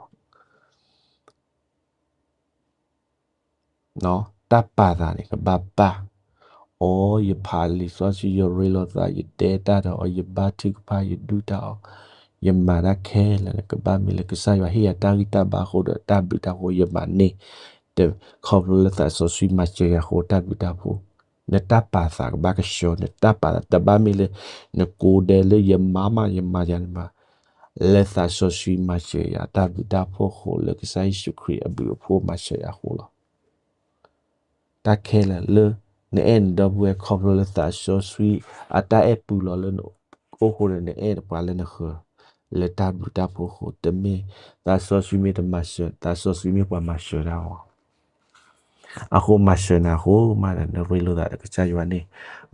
ၤ. တၢ်ပာ်သးန့ၣ် ကဘၣ်ပာ်, အိ ယဖးလံာ်စီဆှံ ယရ့လိာ်သး ယတဲတၢ်ဒီးအီၤ ယဘါထုကဖၣ် ယဒုၣ်တၢ်အီၣ်, ယမၤတၢ်ခဲလၢာ်န့ၣ် ကဘၣ်မ့ၢ်လၢကစၢ်ယွၤဟ့ၣ်ယၤတၢ်ဂံၢ်တၢ်ဘါအဃိဒီး တၢ်ဘျုးတၢ်ဖှိၣ်ယမၤန့ၢ်, တခီဖျိလၢသးစီဆှံမၤစၢၤယၤအဃိ တၢ်ဘျုးတၢ်ဖှိၣ်, နတၢ်ပာ်သးကဘၣ်ကဆှီ, နတၢ်ပာ်သးတဘၣ်မ့ၢ်လၢ နကိးဒဲလၢယမၤမးယမၤယၤန့ၣ်ဘၣ်, လၢသးစီဆှံမၤစၢၤယၤ တၢ်ဘျုးတၢ်ဖှိၣ်အဃိလၢကစၢ်ယ့ၣ်ၡူးခရံာ်အဘျုးအဖှိၣ်မၤစၢၤယၤအဃိလီၤ. တၢ်ခဲလၢာ်လၢ နအဲၣ်နဒီပုၢ်ဝဲၢ်ခီဖျိလၢသးစီဆှံအတၢ်အဲၣ်ပူၤလီၤလၢနအိၣ်အဃိန့ၣ် နအဲၣ်ပှၤလၢနဃၢၤ လၢတၢ်ဘျုးတၢ်ဖှိၣ်အဃိ တမ့ၢ်သးစီဆှံမ့ၢ်တမၤစၢၤ သးစီဆှံမ့ၢ်ပှၤမၤစၢၤတၢ်အီၤ အဃိမၤစၢၤနၤအဃိမးဒီး နရ့လိာ်သးဒီးကစၢ်ယွၤန့ၣ်,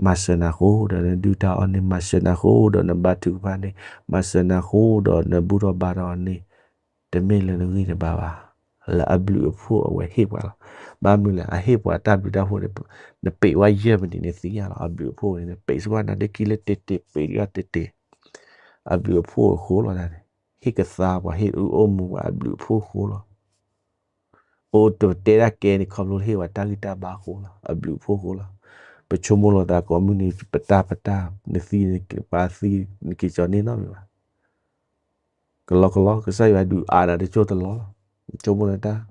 မၤစၢၤနၤအဃိဒီးနဒုၣ်တၢ်အီၣ်န့ၣ်, မၤစၢၤနၤအဃိဒီးနဘါထုကဖၣ်န့ၣ်, မၤစၢၤနၤအဃိဒီးနဘူၣ်ထီၣ်ဘါထီၣ်အီၤန့ၣ်, တမ့ၢ်လၢနဂံၢ်နဘါဘၣ်, လၢအဘျုးအဖှိၣ်အဝဲဟ့ၣ်ပှၤလီၤ. ဘၣ်မနုၤလဲၣ်, အဟ့ၣ်ပှၤတၢ်ဘျုးတၢ်ဖှိၣ်န့ၣ်, နပ့းဝဲယဲၢ်မံးနံးန့ၣ်သ့ၣ်ညါလီၤ. အဘျုးအဖှိၣ်န့ၣ် နပ့းစ့ၢ်ကီးနၤတက့ၢ်လၢတ့ၢ်တ့ၢ် ပ့းတ့ၢ်တ့ၢ်တ့ၢ်, အဘျုးအဖှိၣ်အဃိလီၤ. တၢ်န့ၣ် ဟ့ၣ်ကသါပှၤ ဟ့ၣ်အုၣ်အိၣ်မူပှၤ အဘျုးအဖှိၣ်အဃိလီၤ. အိၣ်တတဲတၢ်ကဲန့ၣ် ခီဖျိဟ့ၣ်ဝဲတၢ်ဂံၢ်တၢ်ဘါအဃိလီၤ. အဘျုးအဖှိၣ်အဃိလီၤ. ပဆိကမိၣ်လီၤသးကိးမုၢ်နံၤ ပတၢ်ပတၢ် နသံနပှၤသံ နက့ၤကၠီၤန့ၢ်နီတမံၤဘၣ်. ကလီကလီ ကစၢ်ယွၤဒုးအါနၤတကၠိၢ်တလီၢ်လီၤ. ဆိကမိၣ်လၢတၢ်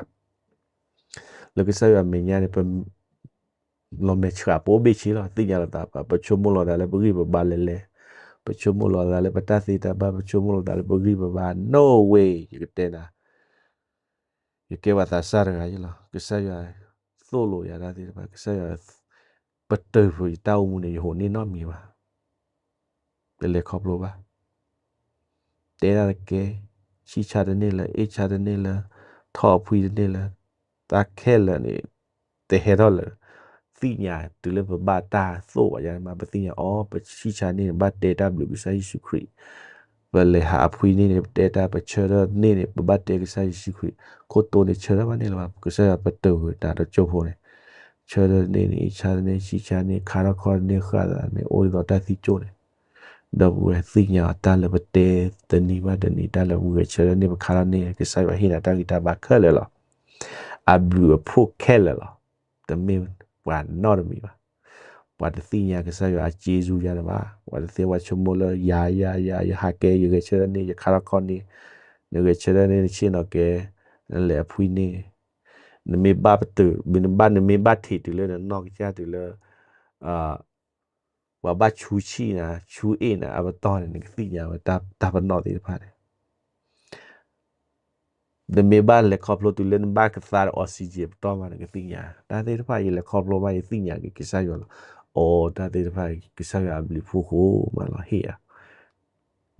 လၢကစၢ်ယွၤမဲာ်ညါန့ၣ် ပ လီၤမဲာ်ဆှး ပအိၣ်ဘ့ၣ်ဆ့လီၤ. သ့ၣ်ညါလီၤသး ပဆိကမိၣ်လီၤသးလၢပဂံၢ်ပဘါလဲၤလဲၤ, ပဆိကမိၣ်လီၤသးလၢပတၢ်သ့တၢ်ဘၣ်, ပဆိကမိၣ်လီၤသးလၢပဂံၢ်ပဘါ, no way ယကတဲနၤ, ယကဲပှၤသးစၢ်တဂၤအံၤလီၤ. ကစၢ်ယွၤသိၣ်လိယၤတၢ်သ့ၣ်တဖၣ်, ကစၢ်ယွၤ ပတုာ်ဖုးယတၢ်အိၣ်မူန့ၣ် ယဟိးန့ၢ်နီတမံၤဘၣ်. ပလဲၤခီဖျိဘၣ် တဲတၢ်တကဲ, ဆံၣ်ဆါတန့ၢ်လၢၤ, အ့ၣ်ဆါတန့ၢ်လၢၤ, ထီၣ်အဖှံတန့ၢ်လၢၤ, တၢ်ခဲလၢာ်န့ၣ် တဟဲထီၣ်လၢၤ. သ့ၣ်ညါတုၤလၢပဘၣ်တၢ်သိၣ်ဘၣ်ယါမး ပသ့ၣ်ညါအီၤ ပဆံၣ်ဆါန့ၢ်န့ၣ် ဘၣ်တဲတၢ်ဘျုးကစၢ်ယ့ၣ်ၡူးခရံာ်, ပလဲၤဟးအဖှံန့ၢ်န့ၣ် ပတဲတၢ်, ပဆၢထၢၣ်န့ၢ်န့ၣ် ပဘၣ်တဲကစၢ်ယ့ၣ်ၡူးခရံာ်, ခိၣ်တိန့ၣ်ဆၢထၢၣ်ဘၣ်န့ၣ်လၢၤဘၣ်, ကစၢ်ယွၤပတုာ်ဝဲတၢ်တကၠိဖိန့ၣ်, ဆၢထၢၣ်န့ၢ်န့ၣ် အ့ၣ်ဆါန့ၢ် ဆံၣ်ဆါန့ၢ် ခါထီၣ်ခီၣ်န့ၢ်ဃၣ်သးန့ၣ် အိၣ်ဒ်သိးတၢ်သံကၠိၣ်န့ၣ် ဒီပုၢ်ဝဲၢ်သ့ၣ်ညါအီၤ တၢ်လၢပတဲတနံၤဘၣ်တနံၤ တၢ်လၢပဂဲၤဆၢထၢၣ်န့ၢ် ပခါထီၣ်န့ၢ် ကစၢ်ယွၤဟ့ၣ်နၤတၢ်ဂံၢ်တၢ်ဘါခဲလၢာ်လီၤ. အဘျုးအဖှိၣ်ခဲလၢာ်လီၤ. တမ့ၢ်ပှၤနီတမံၤဘၣ်. ပှၤတသ့ၣ်ညါကစၢ်ယွၤအစ့စူယၤန့ၣ်ဘၣ်. ပှၤတသ့ၣ်ညါ ပှၤဆိကမိၣ်လၢယၤ ယၤ ယၤ ယဟးကဲ ယဂဲၤဆၢထၢၣ်န့ၢ် ယခါထီၣ်ခီၣ်န့ၢ်, နဂဲၤဆၢထၢၣ်န့ၢ် နဆ့ၣ်နီၤကဲ, နလဲၤအဖှံန့ၢ်, နမ့ၢ်ဘၣ်ပတုာ် နဘၣ် နမ့ၢ်ဘၣ်ထံးတုၤလၢနနီၢ်ကစၢ်တုၤလၢ ပှၤဘၣ်ဆူဆံၣ်နၤ ဆူအ့ၣ်နၤအပတီၢ်န့ၣ် နကသ့ၣ်ညါဝဲတၢ်ပနီၣ်သ့ၣ်တဖၣ်န့ၣ်, နမ့ၢ်ဘၣ်လဲၤခီဖျိတုၤလၢနဘၣ်ကသါဒီး oxygen ပတီၢ်မး နကသ့ၣ်ညါ တၢ်သ့ၣ်တဖၣ် ယလဲၤခီဖျိမး ယသ့ၣ်ညါက့ၤကစၢ်ယွၤလီၤ. အိ တၢ်သ့ၣ်တဖၣ် ကစၢ်ယွၤအဘျုးအဖှိၣ်အဃိမးလီၤ ဟ့ၣ်ယၤ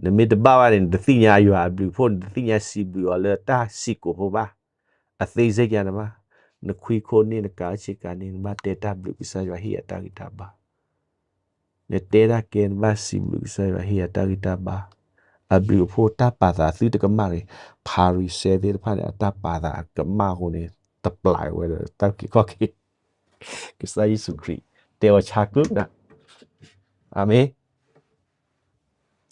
နမ့ၢ်တဘၣ်ဘၣ်န့ၣ် နတသ့ၣ်ညါယွၤအဘျုးအဖှိၣ် နတသ့ၣ်ညါစံးဘျုးအီၤလၢတၢ်စံးကိာ်ဖိဘၣ်. အသ့စ့ၢ်ကီးန့ၣ်ဘၣ်. နခွံခိၣ်န့ၣ် နကးဆ့ကၤန့ၣ် နဘၣ်တဲတၢ်ဘျုးကစၢ်ယွၤဟ့ၣ်ယၤတၢ်ဂံၢ်တၢ်ဘါ. နတဲတၢ်ကဲ နဘၣ်စံးဘျုးကစၢ်ယွၤဟ့ၣ်ယၤတၢ်ဂံၢ်တၢ်ဘါ. အဘျုးအဖှိၣ်တၢ်ပာ်သးသုတကမၣ်တဂ့ၤ. ဖၤရံၤၡဲသ့ၣ်တဖၣ်န့ၣ် အတၢ်ပာ်သးကမၣ်အဃိန့ၣ် တပျးဝဲဒီးတၢ်အုၣ်က့ၤခီၣ်က့ၤ ကစၢ်ယ့ၣ်ၡူးခရံာ် တဲအီၤဆါကုၢ်နၤ. အၤမ့ၣ်.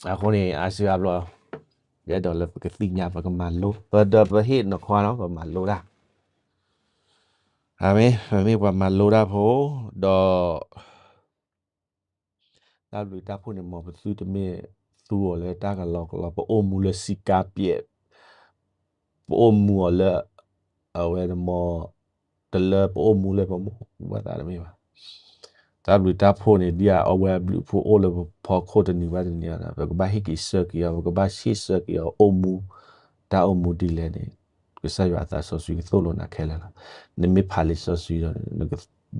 အဃိန့ၣ် အါစုအါဘျီ အဲၣ်ဒိးလၢပကသ့ၣ်ညါ ပကမၤလိ ပဒီးပဟ့ၣ်နီၤခွါလီၤ ပမၤလိတၢ်. အမ့ၢ် ပမ့ၢ်ပှၤမၤလိတၢ်ဖိ ဒီး တၢ်ဘျုးတၢ်ဖှိၣ်န့ၣ် မ်ပသုတမ့ၢ်သူအီၤလၢတၢ်ကလီကလီ ပအိၣ်မူလၢစံးကါပျဲး ပအိၣ်မူအီၤလၢ အဝဲတမီ တလၢပအိၣ်မူလၢပမိၢ်ပှၢ်သးတမ့ၢ်ဘၣ်. တၢ်ဘျုးတၢ်ဖှိၣ်န့ၣ် ဒ်အဝဲအဘျုးအဖှိၣ်အိၣ်လၢပဖီခိၣ်တနံၤဘၣ်တနံၤ ပကဘၣ်ဟ့ၣ်က့ၤဆၢက့ၤအီၤ ပကဘၣ်ဟ့ၣ်ဆၢက့ၤအီၤ အိၣ်မူ တၢ်အိၣ်မူဒ်လဲၣ်န့ၣ် ကစၢ်ယွၤအသးစီဆှံကသိၣ်လိနၤခဲလၢာ်လီၤ. နမ့ၢ်ဖးလံာ်စီဆှံဒီး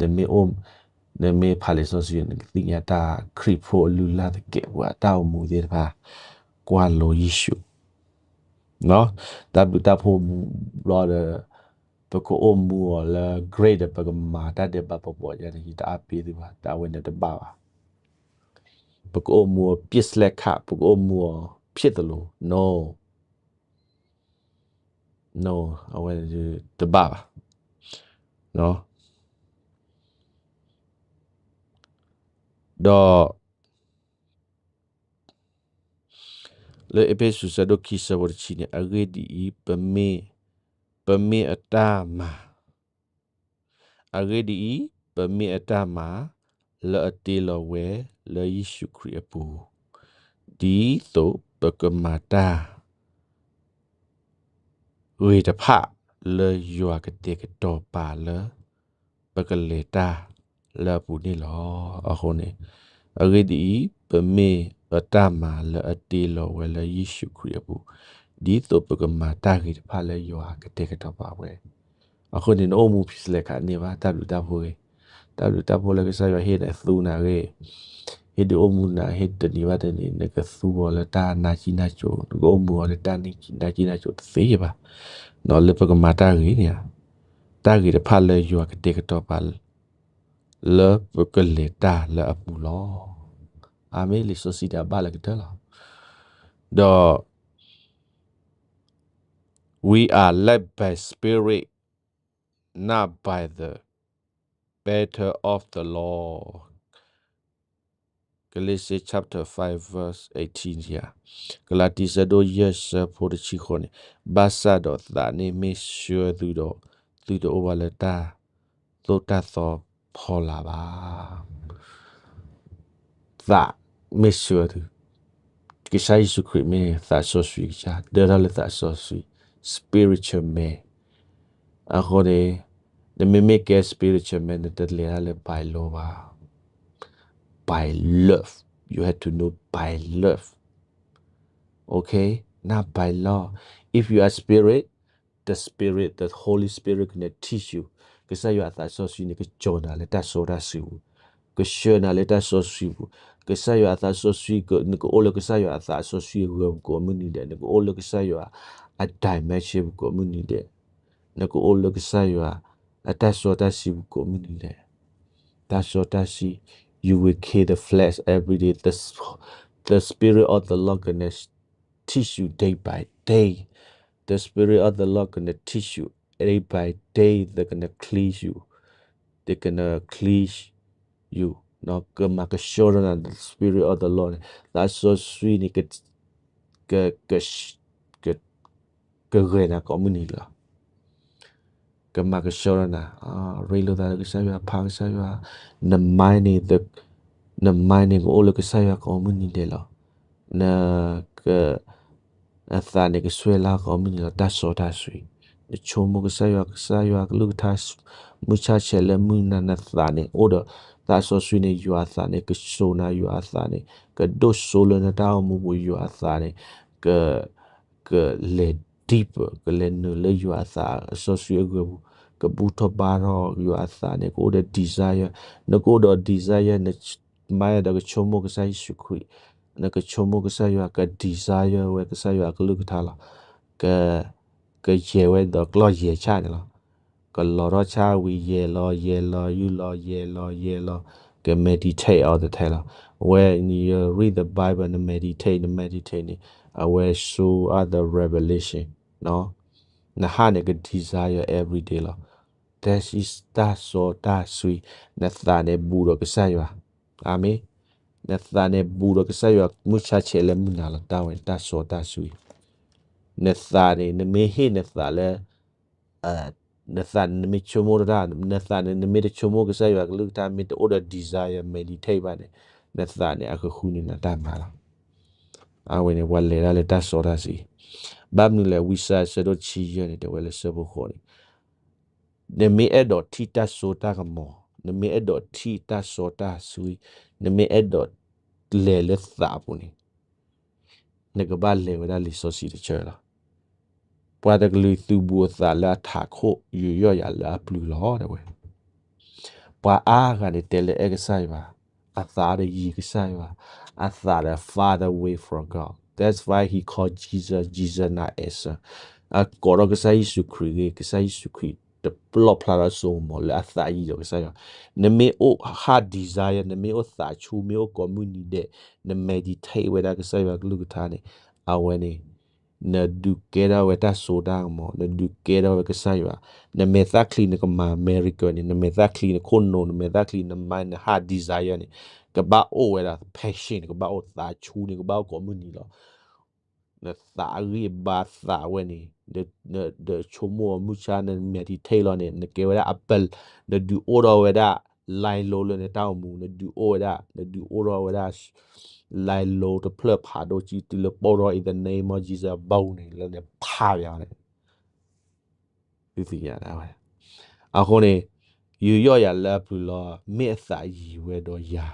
နမ့ၢ်အိၣ် နမ့ၢ်ဖးလံာ်စီဆှံ နကသ့ၣ်ညါတၢ်ခရံာ်ဖိအလုၢ်အလၢ်သကဲးပဝး တၢ်အိၣ်မူသ့ၣ်တဖၣ် ကွၢ်လိယ့ၣ်ၡူး တၢ်ဘျုးတၢ်ဖှိၣ်ဘျီဒီး ပကအိၣ်မူအီၤလၢ great ဒီး ပကမၤတၢ်ဒဲးဘးပပှၤယါန့ၣ် ယတအါပ့ၤသုဘၣ် တၢ်ဝဲန့ၣ်တဘၣ်ဘၣ်. ပကအိၣ်မူအီၤ ပျဲၢ်စလဲခး ပကအိၣ်မူအီၤ ဖြစ်သလို no no အဝဲတဘၣ်ဘၣ်. ဒီး လၢအ့းဖ့းစူး ဆၢဒိၣ်ခံ ဆၢဖိတဆံန့ၣ် အဂ့ၢ်ဒ်အံၤ, ပမ့ၢ်, ပမ့ၢ်အတၢ်မၤ, အဂ့ၢ်ဒ်အံၤ, ပမ့ၢ်အတၢ်မၤ လၢအတ့လီၤဝဲလၢယ့ၣ်ၡူးခရံာ်အပူၤ, ဒ်သိးပကမၤတၢ် ဂ့ၤတဖၣ်လၢယွၤကတဲာ်ကတီၤပာ်လၢ ပကလဲၤတၢ်လၢအပူၤန့ၣ်လီၤ. အဃိန့ၣ်, အဂ့ၢ်ဒ်အံၤ, ပမ့ၢ်အတၢ်မၤလၢအတ့လီၤဝဲလၢယ့ၣ်ၡူးခရံာ်အပူၤ, ဒ်သိးပကမၤတၢ်ဂ့ၤတဖၣ်လၢယွၤကတဲာ်ကတီၤပာ်ဝဲ. အဃိန့ၣ် နအိၣ်မူဖံးစလဲခးန့ၢ်ဘၣ် တၢ်ဘျုးတၢ်ဖှိၣ်ဂ့ၤ, တၢ်ဘျုးတၢ်ဖှိၣ်လၢကစၢ်ယွၤဟ့ၣ်နၤသူနၤဂ့ၤ, ဟ့ၣ်ဒုးအိၣ်မူနၤ ဟ့ၣ်တနံၤဘၣ်တနံၤ နကသူအီၤလၢတၢ်နါကံနါကိၤ, နကအိၣ်မူအီၤလၢတၢ်နါကံနါကိၤတသ့ဘၣ်. လၢပကမၤတၢ်ဂ့ၤန့ၣ်, တၢ်ဂ့ၤတဖၣ်လၢယွၤကတဲာ်ကတီၤပာ် လၢပကလဲၤတၢ်လၢအပူၤလီၤ. အၤမ့ၣ်, လံာ်စီဆှံဒၣ်ဘၣ်လၢကတၢၢ်လီၤ. ဒီး we are led by spirit, not by the letter of the law. Galatians chapter five verse eighteen ဧါ, ကလၤတံ ဆၢဒိၣ်ယဲၢ် ဆၢဖိတဆံဃိးန့ၣ်, ဘၣ်ဆၣ်ဒီးသးန့ၣ်မ့ၢ်ဆှၢသုဒီး, သုတအိၣ်ဘၣ်လၢတၢ်သိၣ်တၢ်သီဖီလာ်ဘၣ်. သးမ့ၢ်ဆှၢသု, ကစၢ်ယ့ၣ်ၡူးခရံာ်မ့ၢ်သးစီဆှံကစၢ်, ဒၢထီၣ်လၢသးစီဆှံ, spiritual man. အဃိန့ၣ်, နမ့မ့ၢ်ကဲ spiritual man နတလဲၤတၢ်လၢ by law ဘၣ်. By love. You have to know by love. Okay? Not by law. If you are spirit, the spirit, the Holy Spirit ကန teach you. ကစၢ်ယွၤအသးစီဆှံန့ၣ် ကစိာ်နၤလၢတၢ်စီတၢ်ဆှံပူၤ, ကဆှၢနၤလၢတၢ်စီဆှံပူၤ, ကစၢ်ယွၤအသးစီဆှံ, နကအိၣ်လၢကစၢ်ယွၤအသးစီဆှံအဂၢၤပူၤကိးမုၢ်နံၤဒဲး, နကအိၣ်လၢကစၢ်ယွၤအ dimension ပူၤကိးမုၢ်နံၤဒဲး, နကအိၣ်လၢကစၢ်ယွၤအတၢ်စီတၢ်ဆှံပူၤကိးမုၢ်နံၤဒဲး, တၢ်စီတၢ်ဆှံ, you will kill the flesh every day. The, the Spirit of the Lord gonna teach you day by day. The Spirit of the Lord gonna teach you day by day. They're gonna cleanse you. They're gonna cleanse you. ကမၤကဆှီထီၣ်နၤ, the Spirit of the Lord န့ၣ်, သးစီဆှံန့ၣ် က, က, ကဂဲၤနၤကိးမုၢ်နံၤလီၤ. ကမၤကဆှီထီၣ်နၤ, ရ့လိာ်သးလၢကစၢ်ယွၤ, ဖးကစၢ်ယွၤ, န mind န့ၣ်, န mind န့ၣ် ကအိၣ်လၢကစၢ်ယွၤကိးမုၢ်နံၤဒဲးလီၤ. နက, နသးန့ၣ် ကဆှဲလၢကိးမုၢ်နံၤလီၤ, တၢ်စီတၢ်ဆှံ. နဆိကမိၣ်ကစၢ်ယွၤ, ကစၢ်ယွၤကလုၢ်ကထါ, မုၢ်ဆါဆဲးလၢမုၢ်နၤ, နသးန့ၣ် အိၣ်ဒီးသးစီဆှံန့ၣ်, ယွၤအသးန့ၣ် ကစိာ်နၤ, ယွၤအသးန့ၣ် ကဒိၣ်စိလၢနတၢ်အိၣ်မူပူၤ, ယွၤအသးန့ၣ် က ကလဲၤ deeper, ကလဲၤနုာ်လၢယွၤအသးစီဆှံအဂၢၤပူၤ, ကဘူၣ်ထီၣ်ဘါထီၣ်ယွၤအသးန့ၣ်, ကအိၣ်ဒီး desire, နကအိၣ်ဒီး desire, နမၤဒီးကဆိကမိၣ်ကစၢ်ယ့ၣ်ၡူးခရံာ်, နကဆိကမိၣ်ကစၢ်ယွၤ, က desire ဝဲကစၢ်ယွၤအကလုၢ်ကထါလီၤ. က, ကယဲၤဝဲဒီးကျီၢ်ယဲၤဆၣ်န့ၣ်လီၤ. ကလီၤထီၣ်ဆၣ်ဝံၤ ယဲၤလီၤ, ယဲၤလီၤ, ယုၢ်လီၤ, ယဲၤလီၤ, ယဲၤလီၤ, က meditate all the time လီၤ. အဝဲန့ၣ် you read the Bible, န meditate, န meditate န့ၣ်, အဝဲ show us the revelation, နဟါန့ၣ် က desire every day လီၤ. တၢ်စီတၢ်ဆှံ, နသးန့ၣ်ဘူးဒီးကစၢ်ယွၤ. အၤမ့ၣ်. နသးန့ၣ်ဘူးဒီးကစၢ်ယွၤ, မုၢ်ဆါဆဲးလၢမုၢ်နၤလီၤ, တၢ်ဝဲန့ၣ် တၢ်စီတၢ်ဆှံ. နသးန့ၣ် နမ့ၢ်ဟ့ၣ်နသးလၢ နသးန့ၣ် နမ့ၢ်ဆိကမိၣ်တၢ် နသးန့ၣ် နမ့ၢ်တဆိကမိၣ်ကစၢ်ယွၤကလုၢ်ကထါ မ့ၢ်တအိၣ်ဒီး desire meditate ဘၣ်န့ၣ် နသးန့ၣ် အကဃုန့ၢ်နၤတၢ်မၤလီၤ. အဝဲန့ၣ် ပှၤလဲၤတၢ်လၢတၢ်စီတၢ်ဆှံ, ဘၣ်မနုၤလဲၣ် ဝံယၡါယၤ အဆၢဒိၣ်တဆံယဲၢ်န့ၣ် တဲဝဲလၢဆၢဖိဃိးန့ၣ် နမ့ၢ်အဲၣ်ဒိးထံၣ်တၢ်စိတၢ်ကမီၤ, နမ့ၢ်အဲၣ်ဒိးထံၣ်တၢ်စီတၢ်ဆှံ, နမ့ၢ်အဲၣ်ဒိးလဲၤလၢသးအပူၤန့ၣ် နကဘၣ်လဲၤဝဲဒၣ်လံာ်စီဆှံတဆၢလီၤ. ပှၤတကလုာ်သုးဘူးအသးလၢအထးခိၣ် ယူးယီၣ်ယၤလၢအပျုၤလီၤ တဲဝဲ. ပှၤအါဂၤန့ၣ်တဲလၢအဲၣ်ကစၢ်ယွၤ, အသးဒီးယံၤကစၢ်ယွၤ, အသးဒီး far away from God. That's why he called Jesus, Jesus not answer. အကိးထီၣ်ကစၢ်ယ့ၣ်ၡူးခရံာ်ဂ့ၤ, ကစၢ်ယ့ၣ်ၡူးခရံာ်တပျီၣ်ဖျါထီၣ်စိကမီၤလၢအသးယံၤဒီးကစၢ်ယွၤ. နမ့ၢ်အိၣ် heart desire, နမ့ၢ်အိၣ်သးဆူ, မ့ၢ်အိၣ်ကိးမုၢ်နံၤဒဲး, န meditate ဝဲဒၣ်ကစၢ်ယွၤကလုၢ်ကထါန့ၣ်, အဝဲန့ၣ် နဒုးကဲထီၣ်ဝဲတၢ်စိတၢ်ကမီၤ, နဒုးကဲထီၣ်ဝဲကစၢ်ယွၤ, နမဲာ်သၣ်ချံနကမၤ miracle န့ၣ်, နမဲာ်သၣ်ချံနခိၣ်နူာ်, နမဲာ်သၣ်ချံန mind န heart desire န့ၣ်, ကဘၣ်အိၣ်ဝဲဒၣ် passion န့ၣ် ကဘၣ်အိၣ်သးဆူန့ၣ် ကဘၣ်အိၣ်ကိးမုၢ်နံၤလီၤ. နသးအဂံၢ်အဘါသးဝဲန့ၣ်, ဒီးဆိကမိၣ်အီၤမုၢ်ဆါ န meditate လီၤန့ၣ် နကဲဝဲဒၣ် apple, နဒုးအိၣ်ထီၣ်ဝဲဒၣ် lilo လၢနတၢ်အိၣ်မူ, နဒုးအိၣ်ဝဲဒၣ်, နဒုးအိၣ်ထီၣ်ဝဲဒၣ် lilo တဖျၢၣ်ဖးဒိၣ်ကံတုၤလၢပိၢ်ထီၣ် in the name of Jesus ဘၣ်န့ၣ် လၢနဖးယၤန့ၣ် သုသ့ၣ်ညါဒၣ်ဝဲ. အဃိန့ၣ် ယူးယီၣ်ယၤလၢအပျုၤလီၤ, မ့ၢ်အသးယံၤဝဲဒီးယၤ,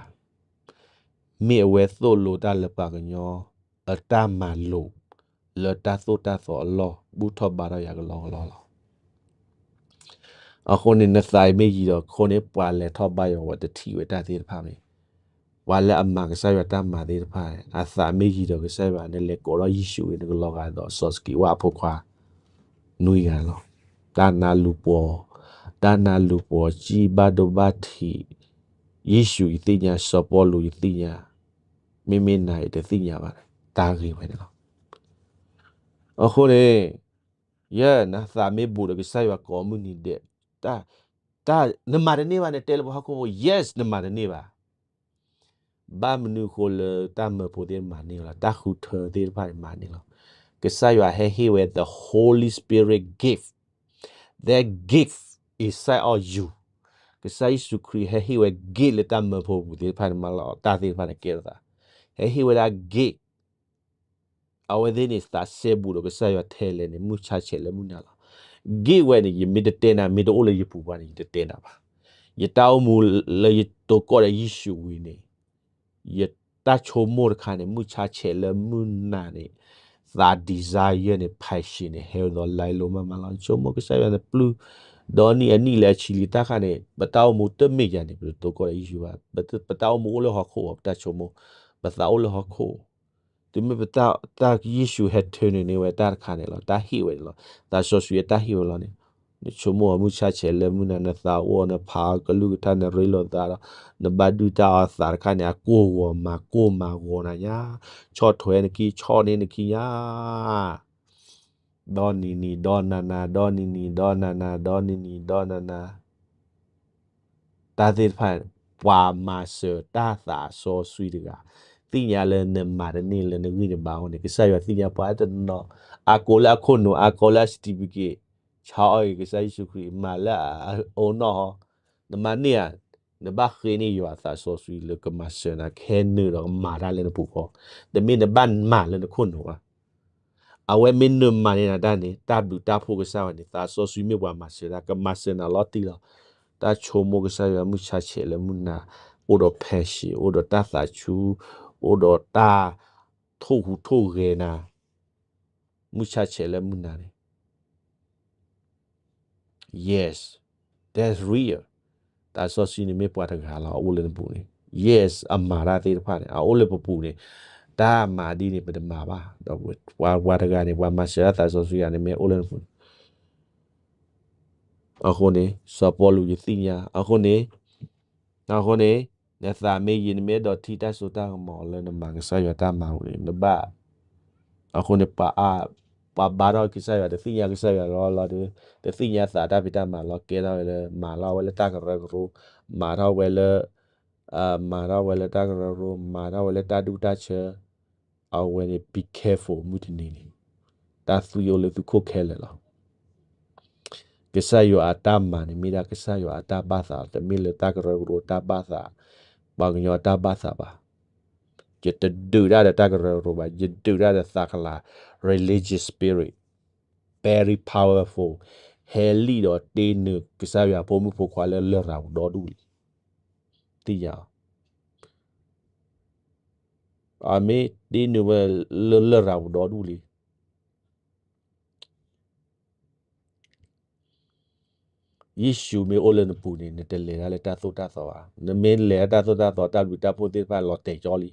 မ့ၢ်အဝဲသိၣ်လိတၢ်လၢပှၤကညီအတၢ်မၤလိာ် လၢတၢ်သိၣ်တၢ်သီအလီၢ် ဘူၣ်ထီၣ်ဘါထီၣ်ယၤကလီကလီလီၤ. အဃိန့ၣ် နသးအံၤမ့ၢ်ယံၤဒီး အဃိန့ၣ် ပှၤလဲၤထီၣ်ဘါယွၤဝဲတထံၣ်ဝဲတၢ်သ့ၣ်တဖၣ်မ့ၢ် ပှၤလၢအမၤကစၢ်ယွၤတၢ်မၤသ့ၣ်တဖၣ်န့ၣ် အသးမ့ၢ်ယံၤဒီးကစၢ်ယွၤ နလဲၤကိးထီၣ်ယ့ၣ်ၡူးအံၤ နကလီၤဂာ်ဒီးစီၤစကံးဝါအဖိခွါ နွံဂၤလီၤ. တၢ်နါလူၤပိာ်, တၢ်နါလူၤပိာ် စံၣ်ဘၣ်ဒိဘၣ်ထံး, ယ့ၣ်ၡူးယသ့ၣ်ညါ, စီၤပီလူးယသ့ၣ်ညါ, မ့မ့ၢ်နၤအံၤတသ့ၣ်ညါဘၣ်, တၢ်ဂ့ၢ်ဝဲန့ၣ်လီၤ. အဃိန့ၣ် ယဲ နသးမ့ၢ်ဘူးဒီးကစၢ်ယွၤကိးမုၢ်နံၤဒဲး, တၢ်, တၢ်, နမၤတန့ၢ်ဘၣ် နတဲလၢပှၤဟီၣ်ခိၣ်ဖိ, yes နမၤတန့ၢ်ဘၣ်. ဘၣ်မနုၤအဃိလၢတၢ်မၢဖိသ့ၣ်မၤန့ၢ်လီၤ, တၢ်ဃုထၢသ့ၣ်တဖၣ်န့ၣ်မၤန့ၢ်လီၤ. ကစၢ်ယွၤဟဲဟ့ၣ်ဝဲ the Holy Spirit gift, that gift inside of you. ကစၢ်ယ့ၣ်ၡူးခရံာ်ဟဲဟ့ၣ်ဝဲ gift လၢတၢ်မၢဖိပူၤသ့ၣ်တဖၣ်န့ၣ် မၤလီၤတၢ်သ့ၣ်တဖၣ်န့ၣ်ကဲထီၣ်သး, ဟဲဟ့ၣ်ဝဲဒၣ် gift အဝဲသ့ၣ်န့ၣ် သးစဲဘူးဒီးကစၢ်ယွၤထဲလဲၣ်န့ၣ် မုၢ်ဆါဆဲးလၢမုၢ်နၤလီၤ. ဂ့ၢ်ဝဲန့ၣ် ယမ့ၢ်တတဲနၤ မ့ၢ်တအိၣ်လၢယပူၤဘၣ်န့ၣ် ယတတဲနၤဘၣ်. ယတၢ်အိၣ်မူလၢယတိၤကီၢ်ဒီးယ့ၣ်ၡူးဝံၤန့ၣ် ယတၢ်ဆိကမိၣ်တခါန့ၣ် မုၢ်ဆါဆဲးလၢမုၢ်နၤန့ၣ် သး desire န့ၣ် passion န့ၣ် ဟဲဝဲဒီး လၢလိၤမးမးလီၤ. ဆိကမိၣ်ကစၢ်ယွၤန့ၣ်ပျုၢ် ဒီနံၣ်အနံၣ်လၢအဆံးလံတၢ်ခါန့ၣ် ပတၢ်အိၣ်မူတမ့ၢ်ယၤန့ၣ် ပတတိၤကီၢ်ဒီးယ့ၣ်ၡူးဘၣ်. ပတၢ်အိၣ်မူအိၣ်လၢဟီၣ်ခိၣ်အီၤ ပတၢ်ဆိကမိၣ် ပသးအိၣ်လၢဟီၣ်ခိၣ် တုၤမ့ၢ်ပတၢ် တၢ်ယ့ၣ်ၡူးဟဲထၢနုာ်န့ၢ်ဝဲတၢ်တခါန့ၣ်လီၤ. တၢ်ဟ့ၣ်ဝဲန့ၣ်လီၤ. သးစီဆှံအတၢ်ဟ့ၣ်ဝဲလီၤန့ၣ် နဆိကမိၣ်အီၤမုၢ်ဆါဆဲးလၢမုၢ်နၤ နသးအိၣ် နဖးအီၤကလုၢ်ကထါ နရ့လိာ်သးဒီး နဘၣ်ဒုၣ်တၢ်အီၣ်သးတခါန့ၣ် အကိၢ်ဂီၤမၤကိၢ်မၤဂီၤနၤညါ ဆီၣ်ထွဲနခံ ဆီၣ်န့ၢ်နခံညါ ဒီနံၤနံၤ ဒီနၤနၤ ဒီနံၤနံၤ ဒီနၤနၤ ဒီနံၤနံၤ ဒီနၤနၤ တၢ်သ့ၣ်တဖၣ် ပှၤမၤစၢၤတၢ်သးစီဆှံတဂၤ သ့ၣ်ညါလၢနမၤတန့ၢ်လၢနဂံၢ်နဘါအဃိန့ၣ် ကစၢ်ယွၤသ့ၣ်ညါပှၤတနီၤ အကိးလၢအခိၣ်နူာ် အကိးလၢအ certificate ဆါအီၣ်အံၤ ကစၢ်ယ့ၣ်ၡူးခရံာ် မၤလၢအအိၣ်နီၢ်ဟီ နမၤန့ၢ်ဧါ နဘၣ်ဃ့န့ၢ်ယွၤအသးစီဆှံလၢကမၤစၢၤနၤ ကဟဲနုာ်ဒီးကမၤတၢ်လၢနပူၤဃီ တမ့ၢ်နဘၣ်မၤလၢနခိၣ်နူာ်ဘၣ် အဝဲမ့ၢ်နမၤန့ၢ်နၤတၢ်န့ၣ် တၢ်ဘျုးတၢ်ဖှိၣ်ကစၢ်ဝဲန့ၣ် သးစီဆှံမ့ၢ်ပှၤမၤစၢၤတၢ် ကမၤစၢၤနၤလီၤတံၢ်လီၤ. တၢ်ဆိကမိၣ်ကစၢ်ယွၤမုၢ်ဆါဆဲးလၢမုၢ်နၤ အိၣ်ဒီး passion အိၣ်ဒီးတၢ်သးဆူ အိၣ်ဒီးတၢ်ထိၣ်ဟူးထိၣ်ဂဲၤနၤ မုၢ်ဆါဆဲးလၢမုၢ်နၤန့ၣ် Yes, that's real. သးစီဆှံန့ၣ်မ့ၢ်ပှၤတဂၤလီၤ အအိၣ်လၢနပူၤန့ၣ် Yes, အမၤတၢ်သ့ၣ်တဖၣ်န့ၣ် အအိၣ်လၢပပူၤန့ၣ် တၢ်မၤဒ်န့ၣ် ပတမၤဘၣ် ဒီးပှၤ ပှၤတဂၤန့ၣ် ပှၤမၤစၢၤတၢ်သးစီဆှံဂၤန့ၣ် မ့ၢ်အိၣ်လၢနပူၤန့ၣ် အဃိန့ၣ် စီၤပီလူးယသ့ၣ်ညါ အဃိန့ၣ် အဃိန့ၣ် နသးမ့ၢ်ယံၤ နမ့ၢ်အဲၣ်ဒိးထံၣ်တၢ်စိတၢ်ကမီၤလၢနမၤကစၢ်ယွၤတၢ်မၤပူၤန့ၣ် နဘၣ် အဃိန့ၣ် ပှၤအါ ပှၤဘါထီၣ်ကစၢ်ယွၤ တသ့ၣ်ညါကစၢ်ယွၤလီၤလီၤဒီး တသ့ၣ်ညါသးတၢ်ဖံးတၢ်မၤလီၤ ကဲထီၣ်ဝဲလၢ မၤထီၣ်ဝဲလၢတၢ်ကရၢကရိ မၤထီၣ်ဝဲလၢ မၤထီၣ်ဝဲလၢတၢ်ကရၢကရိ မၤထီၣ်ဝဲလၢတၢ်ဒူၣ်တၢ်ဆၢ အဝဲန့ၣ် be careful မုၢ်တနံၤန့ၣ် တၢ်သွံၣ်အိၣ်လၢသုခိၣ်ခဲလၢာ်လီၤ. ကစၢ်ယွၤအတၢ်မၤန့ၣ် မ့ၢ်ဒၣ်ကစၢ်ယွၤအတၢ်ဘၣ်သး, တမ့ၢ်လၢတၢ်ကရၢကရိတၢ်ဘၣ်သး, ပှၤကညီအတၢ်ဘၣ်သးဘၣ်. ယတဒုးတၢ်ဒီးတၢ်ကရၢကရိဘၣ်, ယဒုးတၢ်ဒီးသးကလၤ religious spirit, very powerful, ဟဲလံၣ်ဒီးတ့နုာ်ကစၢ်ယွၤဖိမုၣ်ဖိခွါလၢလရာ်ပူၤဒီဒူၣ်လံ. သ့ၣ်ညါအီၤ, အမ့ၢ်တ့နုာ်ဝဲလၢလရာ်ပူၤဒီဒူၣ်လံ. ယ့ၣ်ၡူးမ့ၢ်အိၣ်လၢနပူၤန့ၣ် နတလဲၤတၢ်လၢတၢ်သိၣ်တၢ်သီဘၣ်. နမ့ၢ်လဲၤတၢ်သိၣ်တၢ်သီ တၢ်ဘျုးတၢ်ဖှိၣ်သ့ၣ်တဖၣ်လီၤတဲာ်ကၠီလံ.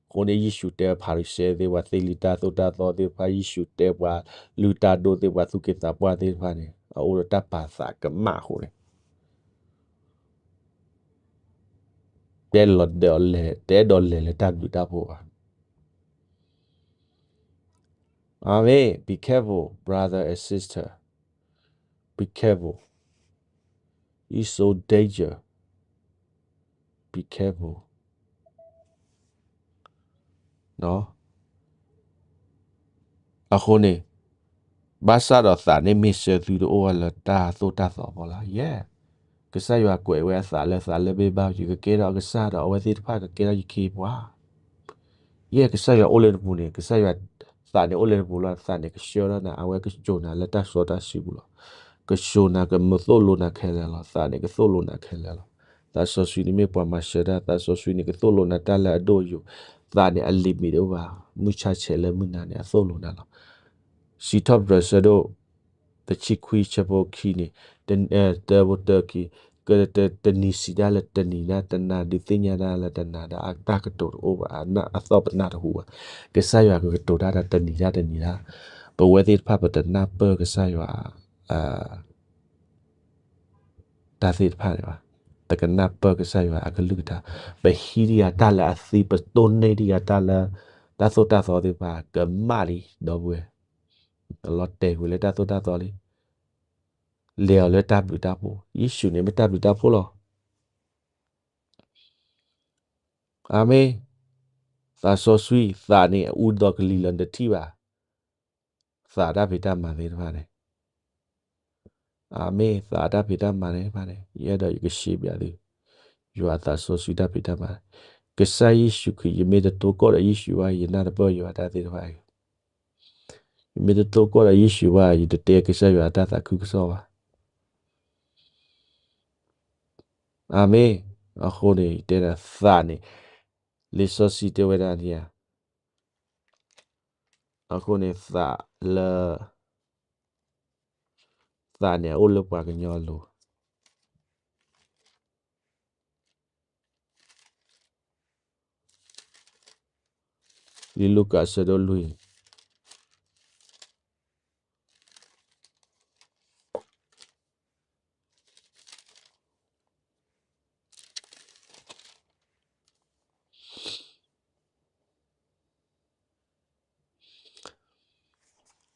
အဃိန့ၣ် ယ့ၣ်ၡူးတဲဖၤရံၤၡဲသ့ၣ်တဖၣ် သ့ၣ်လံတၢ်သိၣ်တၢ်သီသ့ၣ်တဖၣ်, ယ့ၣ်ၡူးတဲပှၤလုၢ်တၢ်ဒိၣ်သ့ၣ်တဖၣ် သူၣ်က့သးပှၢ်သ့ၣ်တဖၣ်န့ၣ် အအိၣ်ဒီးတၢ်ပာ်သးကမၣ်အဃိန့ၣ် တအဲၣ်ဒိးလဲၤ, တအဲၣ်ဒိးလဲၤလၢတၢ်ဘျုးတၢ်ဖှိၣ်ဘၣ်. Amen. Be careful, brother and sister. Be careful. It's so danger. Be careful. အဃိန့ၣ် ဘၣ်ဆၣ်ဒီးသးန့ၣ်မ့ၢ်ဆၢသုတအိၣ်ဝဲလၢ တၢ်သိၣ်တၢ်သီဖီလာ်, ယဲၢ်, ကစၢ်ယွၤကွဲးဝဲအသးလၢ သးလၢဘ့ၣ်ဘၣ်, ယကကဲထီၣ်အကစၢ်ဒီး အဝဲသ့ၣ်တဖၣ်ကကဲထီၣ်ယခ့ပှၤ. ယဲၢ်, ကစၢ်ယွၤအိၣ်လၢနပူၤန့ၣ် ကစၢ်ယွၤ, သးန့ၣ်အိၣ်လၢနပူၤလီၤ. သးန့ၣ်ကဆှၢထီၣ်နၤ, အဝဲကစိာ်နၤလၢတၢ်စီတၢ်ဆှံပူၤလီၤ. ကစိာ်နၤ, ကမၤသိၣ်လိနၤခဲလၢာ်လီၤ. သးန့ၣ်ကသိၣ်လိနၤခဲလၢာ်လီၤ. သးစီဆှံန့ၣ်မ့ၢ်ပှၤမၤစၢၤတၢ်, သးစီဆှံန့ၣ်ကသိၣ်လိနၤတၢ်လၢအဒိၣ်အယိာ်. သးန့ၣ်အlimitတအိၣ်ဘၣ်, မုၢ်ဆါဆဲးလၢမုၢ်နၤန့ၣ် အသိၣ်လိနၤလီၤ. စံးထီၣ်ပတြၢၤဆၢဒိၣ် တဆံခွံဆၢဖိခံန့ၣ်, တ, တၢဖိတၢခံ, က, တ, တနံၤစံးတၢ်လၢတနံၤ, တနၤဒုးသ့ၣ်ညါတၢ်လၢတနၤ, ဒီးအတၢ်ကတိၤတအိၣ်ဘၣ်, အသီၣ်ပနၢ်တဟူဘၣ်. ကစၢ်ယွၤကကတိၤတၢ်ဒီးတနံၤတၢ်တနံၤတၢ်, ပဝဲသ့ၣ်တဖၣ်ပတနၢ်ပၢၢ်ကစၢ်ယွၤ တၢ်သ့ၣ်တဖၣ်န့ၣ်ဘၣ်, ပကနၢ်ပၢၢ်ကစၢ်ယွၤအကလုၢ်ကထါ, ပဟံးဒံးယၤတၢ်လၢအသံ, ပတိၢ်နီၣ်ဒံးယၤတၢ်လၢ တၢ်သိၣ်တၢ်သီသ့ၣ်တဖၣ်ကမၣ်လံ, ဒီပုၢ်ဝဲၢ်, လီၤတဲာ်ကွံာ်လၢတၢ်သိၣ်တၢ်သီလံ, လဲၤအီၤလၢတၢ်ဘျုးတၢ်ဖှိၣ်, ယ့ၣ်ၡူးန့ၣ်မ့ၢ်တၢ်ဘျုးတၢ်ဖှိၣ်လီၤ. အၤမ့ၣ်, သးစီဆှံ, သးန့ၣ်အူဒိၣ်ကလံၤလီၤ နထံၣ်ဘၣ် သးတၢ်ဖံးတၢ်မၤသ့ၣ်တဖၣ်န့ၣ်, အၤမ့ၣ်, သးတၢ်ဖံးတၢ်မၤသ့ၣ်တဖၣ်န့ၣ်, ယအဲၣ်ဒိးယကရှဲပၠးသု, ယွၤအသးစီဆှံတၢ်ဖံးတၢ်မၤ, ကစၢ်ယ့ၣ်ၡူးခရံာ်, ယမ့ၢ်တသိကိးဒီးယ့ၣ်ၡူးဘၣ် ယနၢ်တပၢၢ်ယွၤတၢ်သ့ၣ်တဖၣ်အံၤ, ယမ့ၢ်တသိကိးဒီးယ့ၣ်ၡူးဘၣ် ယတတဲကစၢ်ယွၤအတၢ်သးခုကစီၣ်ဘၣ်. အၤမ့ၣ်, အဃိန့ၣ် တဲဒၣ်သးန့ၣ်, လံာ်စီဆှံတဲဝဲဒၣ်န့ၣ်ဧါ, အဃိန့ၣ်သးလၢ, သးန့ၣ်အအိၣ်လၢပှၤကညီအလိၤ လံာ်လူၤကၣ်အဆၢဒိၣ်လွံၢ်.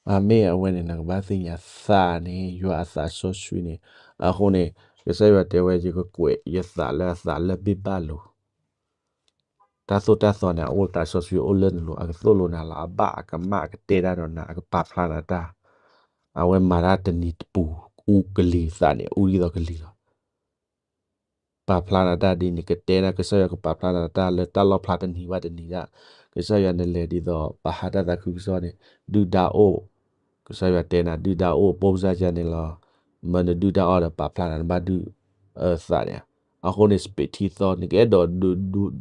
အၤမ့ၣ်, အဝဲန့ၣ်နကဘၣ်သ့ၣ်ညါသးန့ၣ် ယွၤအသးစီဆှံန့ၣ်, အဃိန့ၣ် ကစၢ်ယွၤတဲဝဲ ယကကွဲးယသးလၢအသးလၢဘ့ၣ်ဘၣ်လိၤ, တၢ်သိၣ်တၢ်သီန့ၣ် အအိၣ်သးစီဆှံအိၣ်လၢနလိၤ, အကသိၣ်လိနၤလီၤ, အဘၣ်အကမၣ်အကတဲတၢ်ဒီးနၤ, အကပာ်ဖျါနၤတၢ်, အဝဲမၤတၢ်တနံၤတပူၤ, အူကလံၤသးန့ၣ် အူဒ်သိးကလံၤလီၤ. ပာ်ဖျါနၤတၢ်ဒ်န့ၣ် ကတဲနၤ, ကစၢ်ယွၤကပာ်ဖျါနၤတၢ်လၢတၢ်လီၣ်ဖျါတနံၤဘၣ်တနံၤဒၣ်, ကစၢ်ယွၤနလဲၤဒ်သိး ပဟးတၢ်သးခုကစီၣ်န့ၣ် ဒုၣ်ဒါအိၣ်, ကစၢ်ယွၤတဲနၤ ဒုၣ်ဒါအိၣ် ပိၢ်စၢ်ယါန့ၣ်လီၤ, မၢနဒုၣ်ဒါအီၤဒီးပာ်ဖျါနၤ နဘၣ်ဒုၣ်အသးန့ၣ်, အဃိန့ၣ် စပံးထံသီ နကအဲၣ်ဒိးဒုး,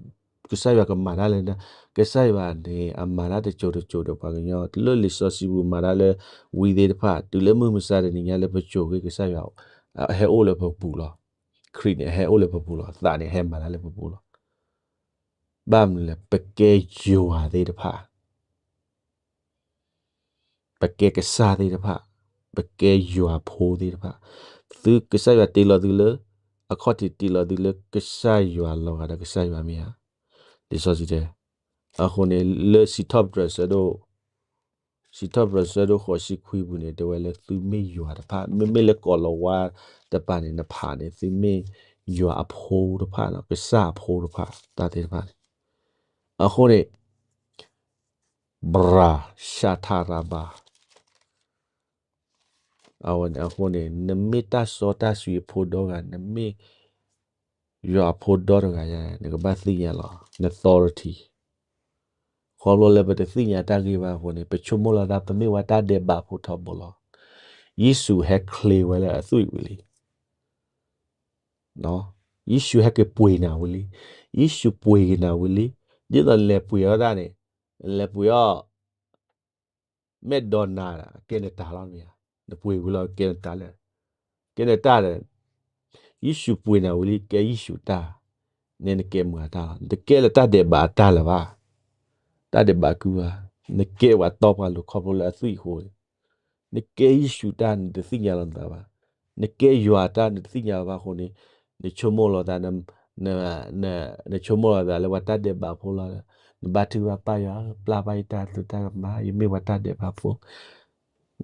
ကစၢ်ယွၤကမၤတၢ်လၢ, ကစၢ်ယွၤန့ၣ် အမၤတၢ်တစိၤတစိၤဒီးပှၤကညီ, လၢလံာ်စီဆှံပူၤမၤတၢ်လၢဝံသ့ၣ်တဖၣ်, တုၤလၢမုၢ်မဆါတနံၤညါလၢပစိာ်က့ၤကစၢ်ယွၤ, ဟဲအိၣ်လၢပပူၤလီၤ. ခရံာ်န့ၣ် ဟဲအိၣ်လၢပပူၤလီၤ. သးန့ၣ် ဟဲမၤတၢ်လၢပပူၤလီၤ. ဘၣ်မနုၤလဲၣ်, ပကဲယွၤသ့ၣ်တဖၣ်, ပကဲကစၢ်သ့ၣ်တဖၣ်, ပကဲယွၤဖိသ့ၣ်တဖၣ်, သုကစၢ်ယွၤတ့လီၤသုလၢ, အခီၣ်ထံးတ့လီၤသုလၢ ကစၢ်ယွၤလီၤဂာ်ဒီးကစၢ်ယွၤမ့ၢ်ဧါ. လံာ်စီဆှံတဲ, အဃိန့ၣ် လၢစံးထီၣ်ပတြၢၤဆၢဒိၣ် စံးထီၣ်ပတြၢၤဆၢဒိၣ်ဃိးဆံခွံပူၤန့ၣ် တဲဝဲလၢသုမ့ၢ်ယွၤတဖၣ်, မ့မ့ၢ်လၢကိၤလၤဝါတပၤန့ၣ် နဖးန့ၣ် သုမ့ၢ်ယွၤအဖိတဖၣ်လီၤ, ကစၢ်အဖိတဖၣ်, တၢ်သ့ၣ်တဖၣ်န့ၣ်. အဃိန့ၣ် ဘြၤ ရှၤထရၤဘါ အဝဲန့ၣ်အဃိန့ၣ် နမ့ၢ်တၢ်စီတၢ်ဆှံအဖိဒီဂၤ, နမ့ၢ်ယွၤအဖိဒီတဂၤယါ, နကဘၣ်သ့ၣ်ညါလီၤ န authority. ခီဖျိလၢပတသ့ၣ်ညါတၢ်ဂ့ၢ်ဘၣ်အဃိန့ၣ် ပဆိကမိၣ်လီၤသး ပမ့ၢ်ပှၤတၢ်ဒဲးဘးဖိထီဘိလီၤ. ယ့ၣ်ၡူးဟဲချ့ဝဲလၢအသွံၣ်ဝံၤလံ. ယ့ၣ်ၡူးဟဲက့ၤပှ့ၤနၤဝံၤလံ. ယ့ၣ်ၡူးပှ့ၤက့ၤနၤဝံၤလံ. ဒ်သိးနလဲၤပှ့ၤအီၣ်တၢ်န့ၣ်, နလဲၤပှ့ၤအီၣ် မဲာ်ဒီးနၤ ကဲနတၢ်လီၤမ့ၢ်ဧါ. နပှ့ၤဝံၤလီၤ ကဲနတၢ်လၢ, ကဲနတၢ်ဒီး ယ့ၣ်ၡူးပှ့ၤနၤဝံၤလံ ကဲယ့ၣ်ၡူးတၢ်, န့ၣ်နကဲမုာ်အတၢ်လီၤ. နတကဲလၢတၢ်ဒဲးဘးအတၢ်လၢၤဘၣ်. တၢ်ဒဲးဘးကုၢ်ဘၣ်. နကဲပှၤတီပှၤလိၤခီဖျိလၢအသွံၣ်အဃိန့ၣ်, နကဲယ့ၣ်ၡူးတၢ် နတသ့ၣ်ညါလီၤနသးဘၣ်. နကဲယွၤတၢ် နတသ့ၣ်ညါလီၤဘၣ်အဃိန့ၣ်, နဆိကမိၣ်လီၤသး န နဆိကမိၣ်လီၤသးလၢပှၤတၢ်ဒဲးဘးဖိလီၤ. နဘါထုကဖၣ် ပၢ်ယွၤဧၢ, ပျၢ်ဘၣ်ယတၢ်သရူးတၢ်ကမၣ်, ယမ့ၢ်ပှၤတၢ်ဒဲးဘးဖိ,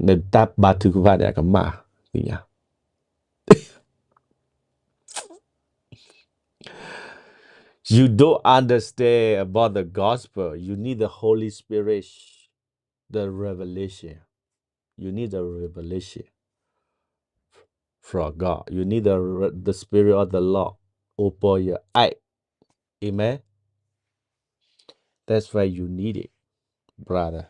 နတၢ်ဘါထုကဖၣ်န့ၣ်အကမၣ်, သ့ၣ်ညါ. You don't understand about the gospel. You need the Holy Spirit, the revelation. You need the revelation from God. You need the, the Spirit of the Lord. Open your eye. Amen. That's why you need it, brother.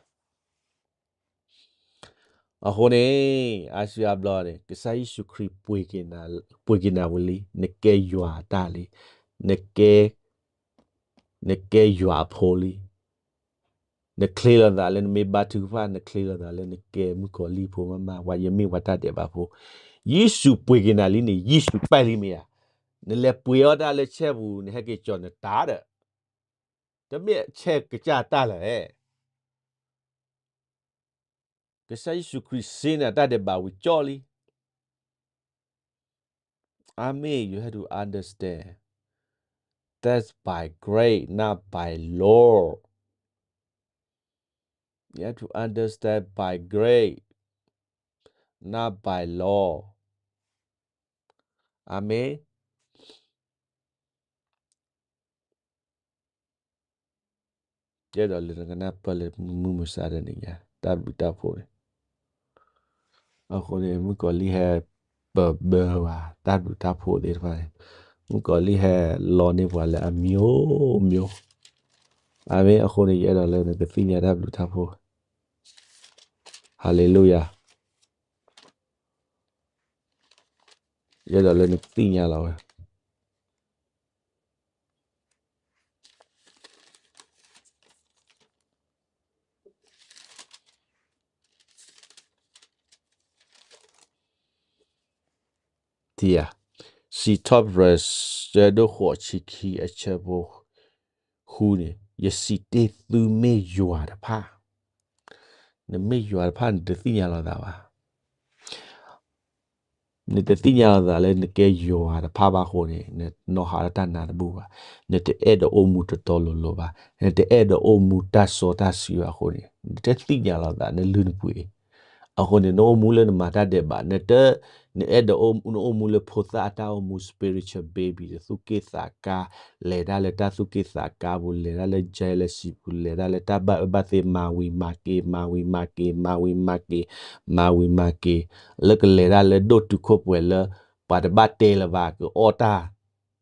အဃိန့ၣ် အါစုအါဘျီန့ၣ် ကစၢ်ယ့ၣ်ၡူးခရံာ်ပှ့ၤက့ၤနၤဝံၤလံ, နကဲယွၤအတၢ်လံ, နကဲ, နကဲယွၤအဖိလံ. နချ့လီၤသးလၢနမ့ၢ်ဘါထုကဖၣ်, နချ့လီၤသးလၢနကဲမုၣ်ကီၤလံၢ်ဖိမးမး, ယမ့ၢ်ပှၤတၢ်ဒဲးဘးဖိ, ယ့ၣ်ၡူးပှ့ၤက့ၤနၤလံန့ၣ်, ယ့ၣ်ၡူးပာ်လံမ့ၢ်ဧါ. နလဲၤပှ့ၤအီၣ်တၢ်လၢဆဲပူၤ, နဟဲက့ၤကၠီၤနတၢ်ဒီး, တမ့ၢ်ဆဲကစၢ်တၢ်လၢၤ. ကစၢ်ယ့ၣ်ၡူးခရံာ်စ့နၤတၢ်ဒဲးဘးဝံၤကၠီလံ. Amen. You have to understand. That's by grace, not by law. You have to understand by grace, not by law. Amen. ယအဲၣ်ဒိးလၢနကနၢ်ပၢၢ်လၢမုၢ်မဆါတနံၤညါ တၢ်ဘျုးတၢ်ဖှိၣ်န့ၣ်, အဃိန့ၣ် မုၣ်ကီၤလံၢ်ဟဲပၢၢ်ဘၢဘၣ် တၢ်ဘျုးတၢ်ဖှိၣ်သ့ၣ်တဖၣ်န့ၣ်, မုၣ်ကီၤလံၢ်ဟဲလီန့ၢ်ပှၤလၢအမျိုးမျိုး. အၤမ့ၣ်. အဃိန့ၣ် ယအဲၣ်ဒိးလၢနကသ့ၣ်ညါတၢ်ဘျုးတၢ်ဖှိၣ်. ဟၤလ့လူယၤ. ယအဲၣ်ဒိးလၢနကသ့ၣ်ညါလီၤဝဲ ထံဧါ, စံးထီၣ်ပတြၢၤ ဆၢဒိၣ်ဃိးဆံခံ အဆၢဖိဃုန့ၣ်, ယစံးတ့ၢ်သုမ့ၢ်ယွၤတဖၣ်, နမ့ၢ်ယွၤတဖၣ် နတသ့ၣ်ညါလီၤသးဘၣ်. နတသ့ၣ်ညါလီၤသးလၢနကဲယွၤတဖၣ်ဘၣ်အဃိန့ၣ်, နနီၢ်ဟးလၢတၢ်နါတဘူၣ်ဘၣ်, နတအဲၣ်ဒိးအိၣ်မူတတီလိၤလိၤဘၣ်, နတအဲၣ်ဒိးအိၣ်မူတၢ်စီတၢ်ဆှံဘၣ်အဃိန့ၣ်, နတသ့ၣ်ညါလီၤသး နလုၢ်နပှ့ၤ. အဃိန့ၣ် နအိၣ်မူလၢနမၤတၢ်ဒဲးဘး, နတ, နအဲၣ်ဒိးအိၣ်, နအိၣ်မူလၢဖိသၣ်အတၢ်အိၣ်မူ spiritual baby တၢ်သူၣ်က့ၣ်သးကါ, လဲၤတၢ်လၢတၢ်သူၣ်က့ၣ်သးကါပူၤ, လဲၤတၢ်လၢ jealousy ပူၤ, လဲၤတၢ်လၢတၢ်ဘၣ်အၢဘၣ်သီ မၤဝံၤမၤက့ၤ, မၤဝံၤမၤက့ၤ, မၤဝံၤမၤက့ၤ, မၤဝံၤမၤက့ၤ, လၢကလဲၤတၢ်လၢဒိၣ်တုာ်ခိၣ်ပှဲၤလၢ ပှၤတဘၣ်တဲလၢၤဘၣ်, ကအီၣ်တၢ်,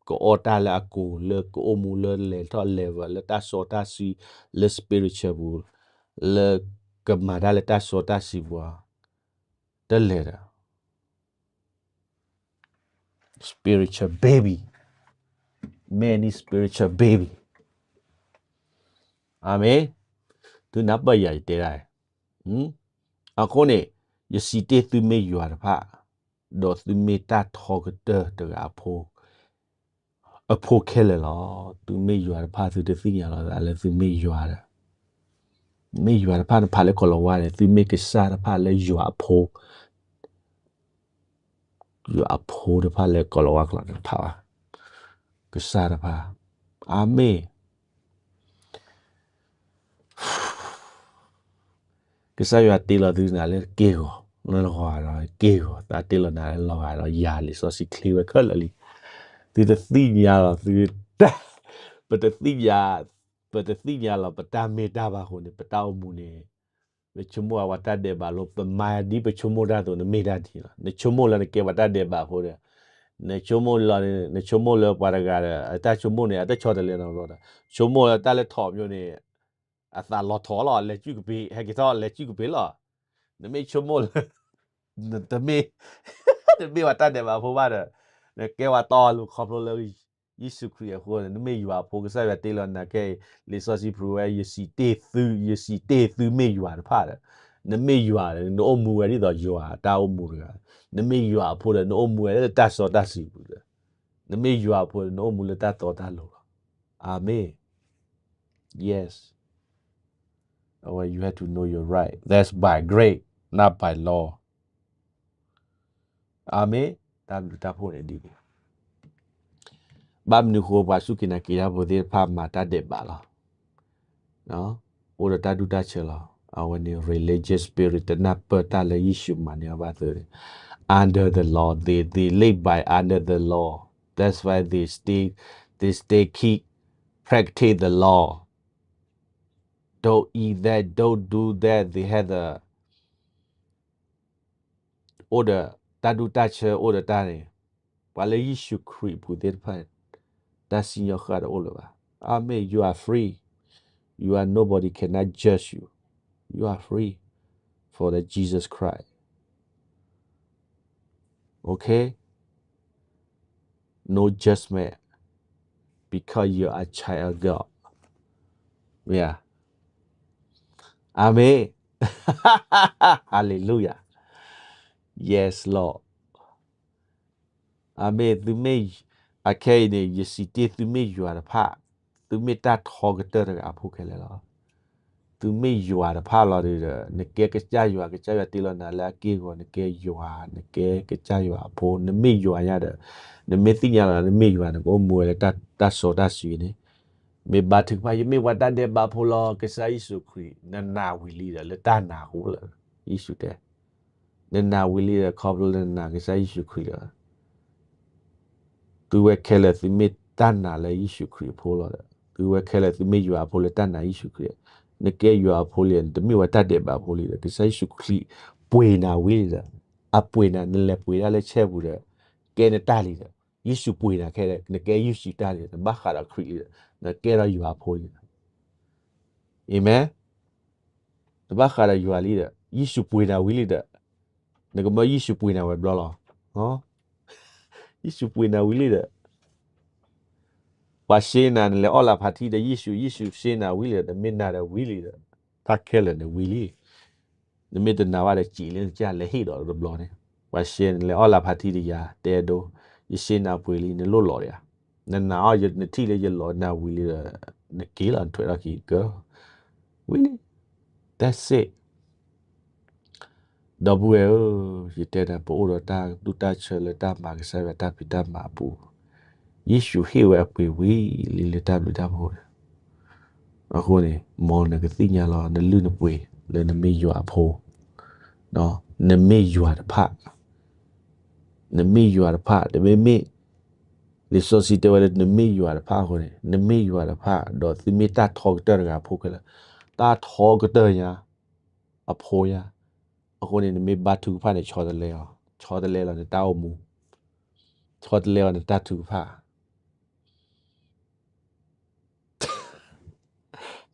ကအီၣ်တၢ်လၢအကိၤ, လၢကအိၣ်မူလၢလဲၤထီၣ် level လၢတၢ်စီတၢ်ဆှံ, လၢ spiritual ပူၤ, လၢကမၤတၢ်လၢတၢ်စီတၢ်ဆှံပူၤ, တလဲၤဒီး spiritual baby, many spiritual baby. အၤမ့ၣ်. သုနၢ်ပၢၢ်ယၤယတဲဒၣ်, အဃိန့ၣ် ယစံးတ့ၢ်သုမ့ၢ်ယွၤတဖၣ်, ဒီးသုမ့ၢ်တၢ်ထီကတၢၢ်တဂၤအဖိ, အဖိခဲလၢာ်လီၤ. သုမ့ၢ်ယွၤတဖၣ် သုတသ့ၣ်ညါလီၤသးလၢသုမ့ၢ်ယွၤဒီး, မ့ၢ်ယွၤတဖၣ်နဖးလၢကိၤလၤဝါန့ၣ်, သုမ့ၢ်ကစၢ်တဖၣ်လၢယွၤအဖိ ယွၤအဖိတဖၣ်လၢကိၤလၤဝါကျိာ်န့ၣ်ဖးဘၣ်, ကစၢ်တဖၣ်, အၤမ့ၣ်. ကစၢ်ယွၤတ့လီၤသုနၤလၢက့ၢ်ဂီၤ, လၢလီၤဂာ်ဒီးက့ၢ်ဂီၤ, တၢ်တ့လီၤနၤလၢလီၤဂာ်ဒီးယၤလံာ်စီဆှံချ့ဝဲခဲလၢာ်လံ. သုတသ့ၣ်ညါလီၤသုတၢ်, ပတသ့ၣ်ညါ ပတသ့ၣ်ညါလီၤပတၢ်မ့ၢ်တၢ်ဘၣ်အဃိန့ၣ် ပတၢ်အိၣ်မူန့ၣ် ပဆိကမိၣ်အဝဲတၢ်ဒဲးဘးလီၤ, ပမၤဒ်ပဆိကမိၣ်တၢ်အသိး နမ့ၢ်တၢ်ဒ်လီၤ. နဆိကမိၣ်လၢနကဲပှၤတၢ်ဒဲးဘးဖိဒီး, နဆိကမိၣ်လီၤ, နဆိကမိၣ်လၢပှၤတဂၤဒီး အတၢ်ဆိကမိၣ်န့ၣ် အတဆီတလဲနီတဘျီဒီး, ဆိကမိၣ်လၢတၢ်လၢထီးမၠိန့ၣ် အသးလီၤထီလီၤ, လဲၤစုကပ့ၤ, ဟဲက့ၤထီၣ်လဲၤစုကပ့ၤလီၤ. နမ့ၢ်ဆိကမိၣ်လၢ နတမ့ၢ်, နမ့ၢ်ပှၤတၢ်ဒဲးဘးဖိဘၣ်ဒီး, နကဲပှၤတီလိၤခီဖျိလၢ ယ့ၣ်ၡူးခရံာ်အဃိန့ၣ် နမ့ၢ်ယွၤအဖိ ကစၢ်ယွၤတ့လီၤနၤခဲအံၤ, လံာ်စီဆှံပူၤဝဲ ယစံးတ့ၢ်သု, ယစံးတ့ၢ်သုမ့ၢ်ယွၤတဖၣ်ဒီး, နမ့ၢ်ယွၤဒီး နအိၣ်မူဝဲဒ်သိးယွၤတၢ်အိၣ်မူတဂၤ, နမ့ၢ်ယွၤအဖိဒီး နအိၣ်မူဝဲလၢတၢ်စီတၢ်ဆှံပူၤဒီး, နမ့ၢ်ယွၤအဖိဒီး နအိၣ်မူလၢတၢ်တီတၢ်လိၤလီၤ. အၤမ့ၣ်. Yes. အဝဲ you have to know your right. That's by grace, not by law. အၤမ့ၣ်, တၢ်ဘျုးတၢ်ဖှိၣ်န့ၣ်ဒ်န့ၣ်, ဘၣ်မနုၤအဃိ ပှၤစူၢ်က့ၤနာ်က့ၤတၢ်ဖိသ့ၣ်တဖၣ်မၤတၢ်ဒဲးဘးလီၤ. အိၣ်ဒီးတၢ်ဒူၣ်တၢ်ဆၢလီၤ. အဝဲန့ၣ် religious spirit တနၢ်ပၢၢ်တၢ်လၢယ့ၣ်ၡူးမၤန့ၢ်အီၤဘၣ်သ့န့ၣ်, under the law, they, they live by under the law. That's why they still, they still keep practice the law. Don't eat that, don't do that, they have the အိၣ်ဒီးတၢ်ဒူၣ်တၢ်ဆၢ အိၣ်ဒီးတၢ်န့ၣ်, ပှၤလၢယ့ၣ်ၡူးခရံာ်အပူၤသ့ၣ်တဖၣ်, တၢ်စံၣ်ညီၣ်ဃၣ်တအိၣ်လၢၤဘၣ်. အၤမ့ၣ်, you are free. You are, nobody cannot judge you. You are free for the Jesus Christ. Okay? No judgment because you are child of God. Yeah. အၤမ့ၣ်. Hallelujah. Yes, Lord. အၤမ့ၣ်, သုမ့ၢ်, အခဲအံၤန့ၣ် ယစံးတ့ၢ်သုမ့ၢ်ယွၤတဖၣ်, သုမ့ၢ်တၢ်ထီကတၢၢ်တဂၤအဖိခဲလၢာ်လီၤ. သုမ့ၢ်ယွၤတဖၣ်လီၤဒီး, နကဲကစၢ်ယွၤ, ကစၢ်ယွၤတ့လီၤနၤလၢအက့ၢ်အဂီၤ, နကဲယွၤ, နကဲကစၢ်ယွၤအဖိ, နမ့ၢ်ယွၤညါဒီး, နမ့ၢ်သ့ၣ်ညါလီၤ နမ့ၢ်ယွၤ နကအိၣ်မူဝဲလၢတၢ်စီတၢ်ဆှံန့ၣ်, မ့ၢ်ဘါထုကဖၣ် ယမ့ၢ်ပှၤတၢ်ဒဲးဘးဖိလီၤ, ကစၢ်ယ့ၣ်ၡူးခရံာ်, နနာ်ဝံၤလံဒီး လၢတၢ်နာ်အဃိလီၤ. ယ့ၣ်ၡူးတဲ နနာ်ဝံၤလံဒီး ခီဖျိလၢနနာ်ကစၢ်ယ့ၣ်ၡူးခရံာ်ဒီး, သုဝဲခဲလၢာ်သုမ့ၢ်တၢ်နာ်လၢယ့ၣ်ၡူးခရံာ်အဖိလီၤဒီး, သုဝဲခဲလၢာ်သုမ့ၢ်ယွၤအဖိလၢတၢ်နာ်ယ့ၣ်ၡူးခရံာ်, နကဲယွၤအဖိလံ, နတမ့ၢ်ဝဲတၢ်ဒဲးဘးဖိလံဒီး ကစၢ်ယ့ၣ်ၡူးခရံာ်ပှ့ၤနၤဝံၤလံဒီး, အပှ့ၤနၤ, နလဲၤပှ့ၤဒၣ်လၢဆဲပူၤဒီး, ကဲနတၢ်လံဒီး, ယ့ၣ်ၡူးပှ့ၤနၤခဲဒီး နကဲယ့ၣ်ၡူးတၢ်လံဒီး, နဘၣ်ဃးဒီးခရံာ်လံဒီး, နကဲထီၣ်ယွၤအဖိလံဒီး အၤမ့ၣ်. နဘၣ်ဃးဒီးယွၤလံဒီး ယ့ၣ်ၡူးပှ့ၤနၤဝံၤလံဒီး, နကမၢယ့ၣ်ၡူးပှ့ၤနၤဝဲဘျီလီၤ. ယ့ၣ်ၡူးပှ့ၤနၤဝံၤလံဒီး, ပှၤရှဲနၤ နလဲၤအီၣ်လၢဖါတံၢ်ဒီး ယ့ၣ်ၡူး, ယ့ၣ်ၡူးရှဲနၤဝံၤလံဒီး နမ့ၢ်နာ်ဒီးဝံၤလံဒီး, တၢ်ခဲလၢာ်န့ၣ်ဝံၤလံ. နမ့ၢ်တနာ်ဘၣ်ဒီး စံးလၢနကလဲၤဟ့ၣ်ဒီးတဘျီန့ၣ်, ပှၤရှဲနၤ နလဲၤအီၣ်လၢဖါတံၢ်ဒီးယၤ တဲဒိ, ယရှဲနၤပှ့ၤလံ နလိၣ်လီၤဒီးဧါ. နနာ်အီၤ နထံၣ်လၢယလီၤနၤဝံၤလံဒီး, နက့ၤလီၤ နထွဲထီၣ်ခံက, ဝံၤလံ. That's it. ဒီပုၢ်ဝဲၢ်ဧၢ, ယတဲနၤ ပအိၣ်ဒီးတၢ်ဒူၣ်တၢ်ဆၢလၢတၢ်မၤကစၢ်ယွၤတၢ်ဖံးတၢ်မၤအပူၤ, ယ့ၣ်ၡူးဟ့ၣ်ဝဲအပှ့ၤဝံၤလံလၢတၢ်ဘျုးတၢ်ဖှိၣ်န့ၣ်. အဃိန့ၣ် မ်နကသ့ၣ်ညါလီၤ နလုၢ်နပှ့ၤလၢနမ့ၢ်ယွၤအဖိ, နမ့ၢ်ယွၤတဖၣ် နမ့ၢ်ယွၤတဖၣ်, တမ့မ့ၢ်, လံာ်စီဆှံတဲဝဲလၢ နမ့ၢ်ယွၤတဖၣ်အဃိန့ၣ်, နမ့ၢ်ယွၤတဖၣ် ဒီးသုမ့ၢ်တၢ်ထီကတၢၢ်တဂၤအဖိခဲလၢာ်, တၢ်ထီကတၢၢ်ညါ, အဖိညါ, အဃိန့ၣ် နမ့ၢ်ဘါထုကဖၣ်န့ၣ် ဆီတလဲအီၤ, ဆီတလဲလီၤနတၢ်အိၣ်မူ, ဆီတလဲလီၤနတၢ်ထုကဖၣ်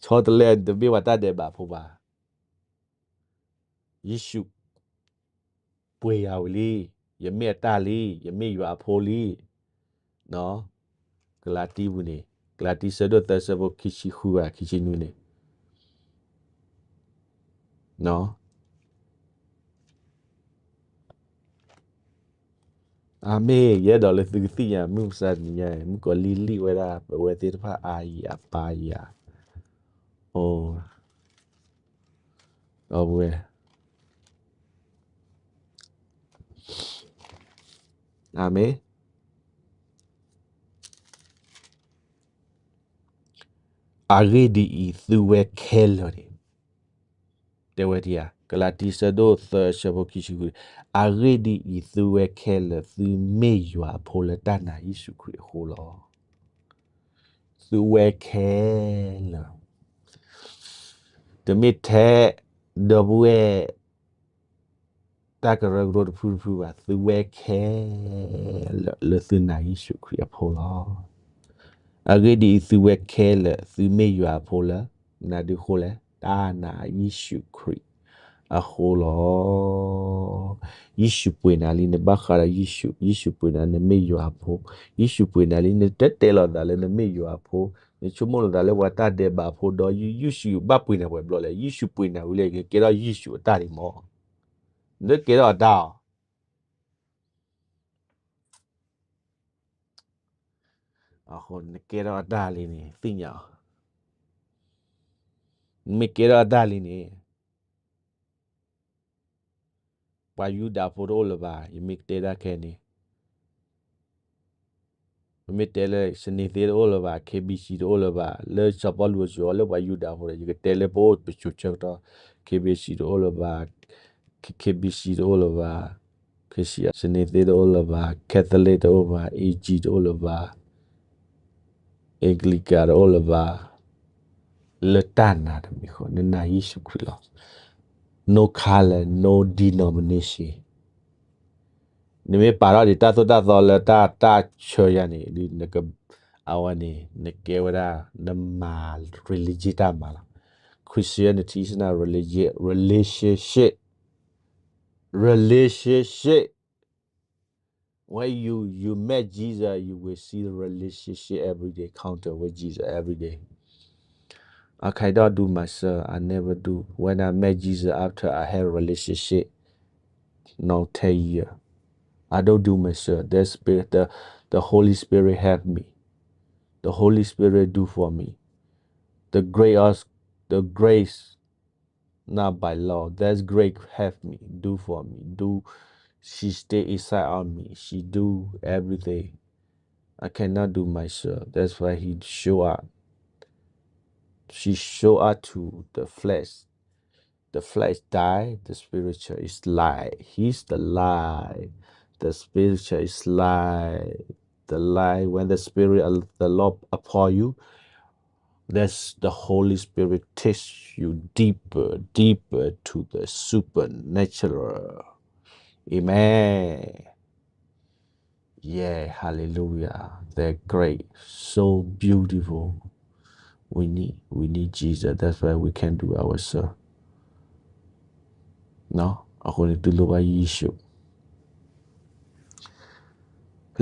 ဆီတလဲ တမ့ၢ်ပှၤတၢ်ဒဲးဘးဖိဘၣ်. ယ့ၣ်ၡူးပှ့ၤယၤဝံၤလံ, ယမ့ၢ်အတၢ်လံ, ယမ့ၢ်ယွၤအဖိလံ. ကလၤတံပူၤန့ၣ်, ကလၤတံဆၢဒိၣ်သၢဆၢဖိခံဆံဃုဘၣ် ခံဆံနွံန့ၣ် အၤမ့ၣ်, ယအဲၣ်ဒိးလၢသုကသ့ၣ်ညါ မုၢ်မဆါတနံၤညါအံၤ မုၣ်ကီၤလံၢ်လံၣ်ဝဲဒၣ် ပဝဲသ့ၣ်တဖၣ်အါယၤပါယၤ, အိ, ဒီပုၢ်ဝဲၢ်, အၤမ့ၣ်. အဂ့ၢ်ဒ်အံၤ, သုဝဲခဲလၢာ်န့ၣ်, တဲဝဲဒ်ဧါ, ကလၤတံဆၢဒိၣ်သၢဆၢဖိခံဆံဃု, အဂ့ၢ်ဒ်အံၤ, သုဝဲခဲလၢာ် သုမ့ၢ်ယွၤအဖိလၢတၢ်နာ်ယ့ၣ်ၡူးခရံာ်အဃိလီၤ. သုဝဲခဲလၢာ်, တမ့ၢ်ထဲဒီပုၢ်ဝဲၢ် တၢ်ကရၢကရိတဖုတဖုဘၣ်, သုဝဲခဲလၢာ်လၢသုနာ်ယ့ၣ်ၡူးခရံာ်အဖိလီၤ. အဂ့ၢ်ဒ်အံၤ, သုဝဲခဲလၢာ် သုမ့ၢ်ယွၤအဖိလၢ မနုၤဒုအဃိလဲၣ်, တၢ်နာ်ယ့ၣ်ၡူးခရံာ်အဃိလီၤ. ယ့ၣ်ၡူးပှ့ၤနၤလံ နဘၣ်ဃးဒီးယ့ၣ်ၡူး, ယ့ၣ်ၡူးပှ့ၤနၤ နမ့ၢ်ယွၤအဖိ, ယ့ၣ်ၡူးပှ့ၤနၤလံ နတတဲလိာ်သးလၢနမ့ၢ်ယွၤအဖိ, နဆိကမိၣ်လိာ်သးလၢပှၤတၢ်ဒဲးဘးဖိဒီး ယ့ၣ်ၡူးဘၣ်ပှ့ၤနၤပှဲၤဘျီလဲၣ်, ယ့ၣ်ၡူးပှ့ၤနၤဝံၤလၢ နကဲထီၣ်ယ့ၣ်ၡူးအတၢ်လံမၢ်, နကဲထီၣ်အတၢ်အီၤ အဃိ နကဲထီၣ်အတၢ်လံန့ၣ် သ့ၣ်ညါအီၤ, နမ့ၢ်ကဲထီၣ်အတၢ်လံန့ၣ် ပှၤယူဒၤဖိတအိၣ်လၢၤဘၣ်, ယမ့ၢ်တဲဒၣ်ခဲန့ၣ်, ပမ့ၢ်တဲလၢ စနေသ့တအိၣ်လၢၤဘၣ်, KBC တအိၣ်လၢၤဘၣ်, လၢစီၤပီလူးအစိၤအလၢပှၤယူဒၤဖိဒီး ယကတဲလၢပအိၣ်ပစိၤဆၢကတီၢ်, KBC တအိၣ်လၢၤဘၣ်, KBC တအိၣ်လၢၤဘၣ်, စနေသ့တအိၣ်လၢၤဘၣ်, Catholic တအိၣ်ဘၣ်, AG တအိၣ်လၢၤဘၣ်, Anglican တအိၣ်လၢၤဘၣ်, လၢတၢ်နာ်တမံၤဃီ နနာ်ယ့ၣ်ၡူးခရံာ်လီၤ. No color, no denomination. နမ့ၢ်ပာ်ထီၣ်ဒံးတၢ်သိၣ်တၢ်သီလၢတၢ်တၢ်ဆၢယၤန့ၣ် ဒ်နက, အဝဲန့ၣ် နကဲဝဲဒၣ် နမၤ religion တၢ်မၤလီၤ. Christianity is not religion, relationship, relationship. When you, you met Jesus, you will see the relationship every day, encounter with Jesus every day. I cannot do myself, I never do. When I met Jesus after I had a relationship, now ten years, I don't do myself. The Spirit, the, the Holy Spirit help me. The Holy Spirit do for me. The grace, the grace Not by law. That's great have me, do for me, do. She stay inside of me. She do everything. I cannot do myself. That's why he show up. She show up to the flesh. The flesh die, the spiritual is life. He's the life. The spiritual is life. The life, when the spirit of the Lord upon you, that's the Holy Spirit takes you deeper, deeper to the supernatural. Amen. Yeah, hallelujah. They're great. So beautiful. We need, we need Jesus. That's why we can't do ourselves. အဃိန့ၣ် သုလိၣ်ဘၣ်ယ့ၣ်ၡူး,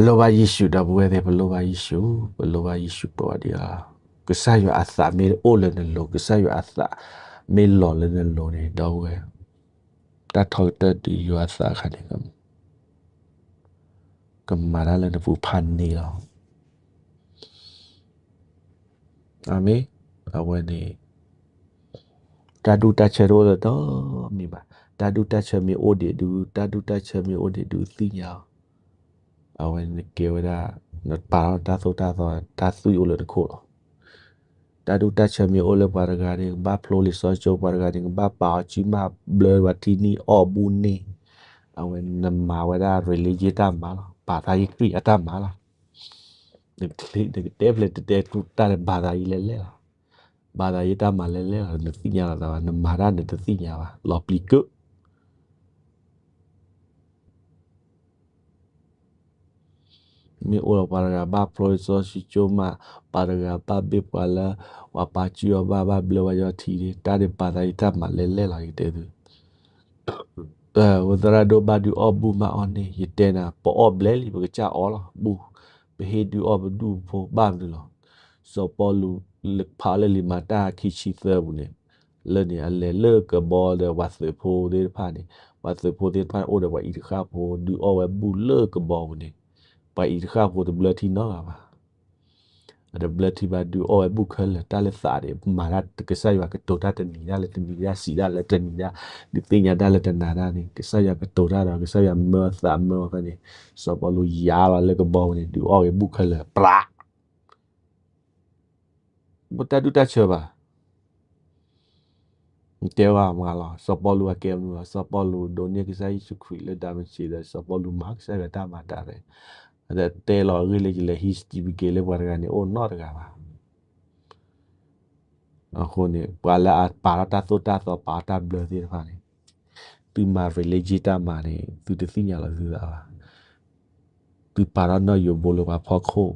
လိၣ်ဘၣ်ယ့ၣ်ၡူး ဒီပုၢ်ဝဲၢ်သ့ၣ်, ပလိၣ်ဘၣ်ယ့ၣ်ၡူး, ပလိၣ်ဘၣ်ယ့ၣ်ၡူးပဝဲဒၣ်, ကစၢ်ယွၤအသးမ့ၢ်အိၣ်လၢနလိၤ, ကစၢ်ယွၤအသးမ့ၢ်လီၤလၢနလိၤန့ၣ် ဒီပုၢ်ဝဲၢ်, တၢ်ထီကတၢၢ်ဒုးယွၤအသးအခါန့ၣ် ကမၤတၢ်လၢနပူၤဖးန့ၣ်လီၤ. အၤမ့ၣ်. အဝဲန့ၣ် တၢ်ဒူၣ်တၢ်ဆၢတအိၣ်လၢၤတမံၤဘၣ်. တၢ်ဒူၣ်တၢ်ဆၢမ့ၢ်အိၣ်ဒံးဒုး, တၢ်ဒူၣ်တၢ်ဆၢမ့ၢ်အိၣ်ဒံးဒုး သ့ၣ်ညါအီၤ, အဝဲန့ၣ်ကဲဝဲဒၣ် နပာ်ထီၣ်တၢ်သိၣ်တၢ်သီ တၢ်သွံၣ်အိၣ်လၢနခိၣ်လီၤ. တၢ်ဒူၣ်တၢ်ဆၢမ့ၢ်အိၣ်လၢပှၤတဂၤန့ၣ် ကဘၣ်ဖျိလံာ်စီဆှံကၠိ, ပှၤတဂၤန့ၣ် ကဘၣ်ပာ်အီၤစုမး ဘျၢပှၤထံနံၣ်အီၣ်ဘူၣ်န့ၣ်, အဝဲနမၤဝဲဒၣ် religion တၢ်မၤလီၤ, ဘၤသးယ့ၣ်ခရံာ်အတၢ်မၤလီၤ. နကတဲဖျဲးတတဲတၢ်လၢဘၤသးယ့ၣ်လဲၣ်လဲၣ်လီၤ. ဘၤသးယ့ၣ်တၢ်မၤလဲၣ်လဲၣ်လီၤ, နသ့ၣ်ညါလီၤသးဘၣ်, နမၤတၢ်နတသ့ၣ်ညါဘၣ်, လီၤပျံၤကၢၣ် မ့ၢ်အိၣ်ဒီးပှၤတဂၤဘၣ်ဖျိလံာ်စီဆှံကၠိမး, ပှၤတဂၤဘၣ်ဘ့ၣ်ပှၤလၢ ပှၤပာ်စုအီၤဘၣ်, ဘၣ်ဘျၢပှၤယီၤထံန့ၣ်, တၢ်န့ၣ်ဘၤသးယ့ၣ်တၢ်မၤလဲၣ်လဲၣ်လီၤ, ယတဲသု. ပဝဲသရၣ်ဒိၣ်ဘၣ်ဒုးအီၣ်ဘူၣ်မးအီၤန့ၣ်, ယတဲနၤ, ပအီၣ်ဘျဲၣ်လံ, ပကစၢ်အီၣ်လီၤ, ဘူၣ်, ပဟ့ၣ်ဒုးအီၣ်ပဒူၣ်ဖိဘၣ်မနုၤလီၤ. စီၤပီလူးဖးလၢလံာ်မၤတၢ်ခံဆံသၢပူၤန့ၣ်, လၢန့ၣ်အလဲၤလၢကဘီဒီးပှၤသုးဖိသ့ၣ်တဖၣ်န့ၣ်, ပှၤသုးဖိသ့ၣ်တဖၣ်န့ၣ် အိၣ်ဒီးပှၤအံၤတဃၣ်ဖိ ဒုးအီၣ်ဝဲဘူၣ်လၢကဘီပူၤန့ၣ်, ပှၤအံၤတဃၣ်ဖိတဘျၢထံနီတဂၤဘၣ်. အတဘျၢထံဘၣ် ဒုးအီၣ်ဝဲဘူၣ်ခဲလၢာ်, တၢ်လၢသးန့ၣ် မၤတၢ် ကစၢ်ယွၤကတိၤတၢ်တနံၤဒၣ်လၢတနံၤဒၣ်, စံးဒၣ်လၢတနံၤဒၣ်, ဒုးသ့ၣ်ညါတၢ်လၢတနၤဒၣ်န့ၣ်, ကစၢ်ယွၤကတိၤတၢ်ဒီး ကစၢ်ယွၤမၢသးမၢအီၤဖဲန့ၣ်, စီၤပီလူးယါလီၤလၢကဘီပူၤန့ၣ်, ဒုးအီၣ်ဝဲဘူၣ်ခဲလၢာ်, ပြး ပတၢ်ဒူၣ်တၢ်ဆၢဘၣ်. တဲဘၣ်မးလီၤ, စီၤပီလူးအကဲမနုၤလီၤ, စီၤပီလူးဒိးန့ၢ်ကစၢ်ယ့ၣ်ၡူးခရံာ်လၢဒၤမစ့းဒီး စီၤပီလူးမၤကစၢ်ယွၤတၢ်မၤတၢ်ရဲၣ်, အတဲလီၤအဂ့ၢ်လၢယလဲၤဟံးစတံးပက့ၤလၢပှၤတဂၤန့ၣ် အိၣ်နီတဂၤဘၣ်. အဃိန့ၣ် ပှၤလၢအပာ်ထီၣ်တၢ်သိၣ်တၢ်သီ ပာ်ထီၣ်တၢ်ဘျၢသ့ၣ်တဖၣ်န့ၣ်, သုမၤ religion တၢ်မၤန့ၣ် သုတသ့ၣ်ညါလီၤသုသးဘၣ်. သုပာ်ထီၣ်နီၣ်ယိးဘိလၢပှၤဖီခိၣ်,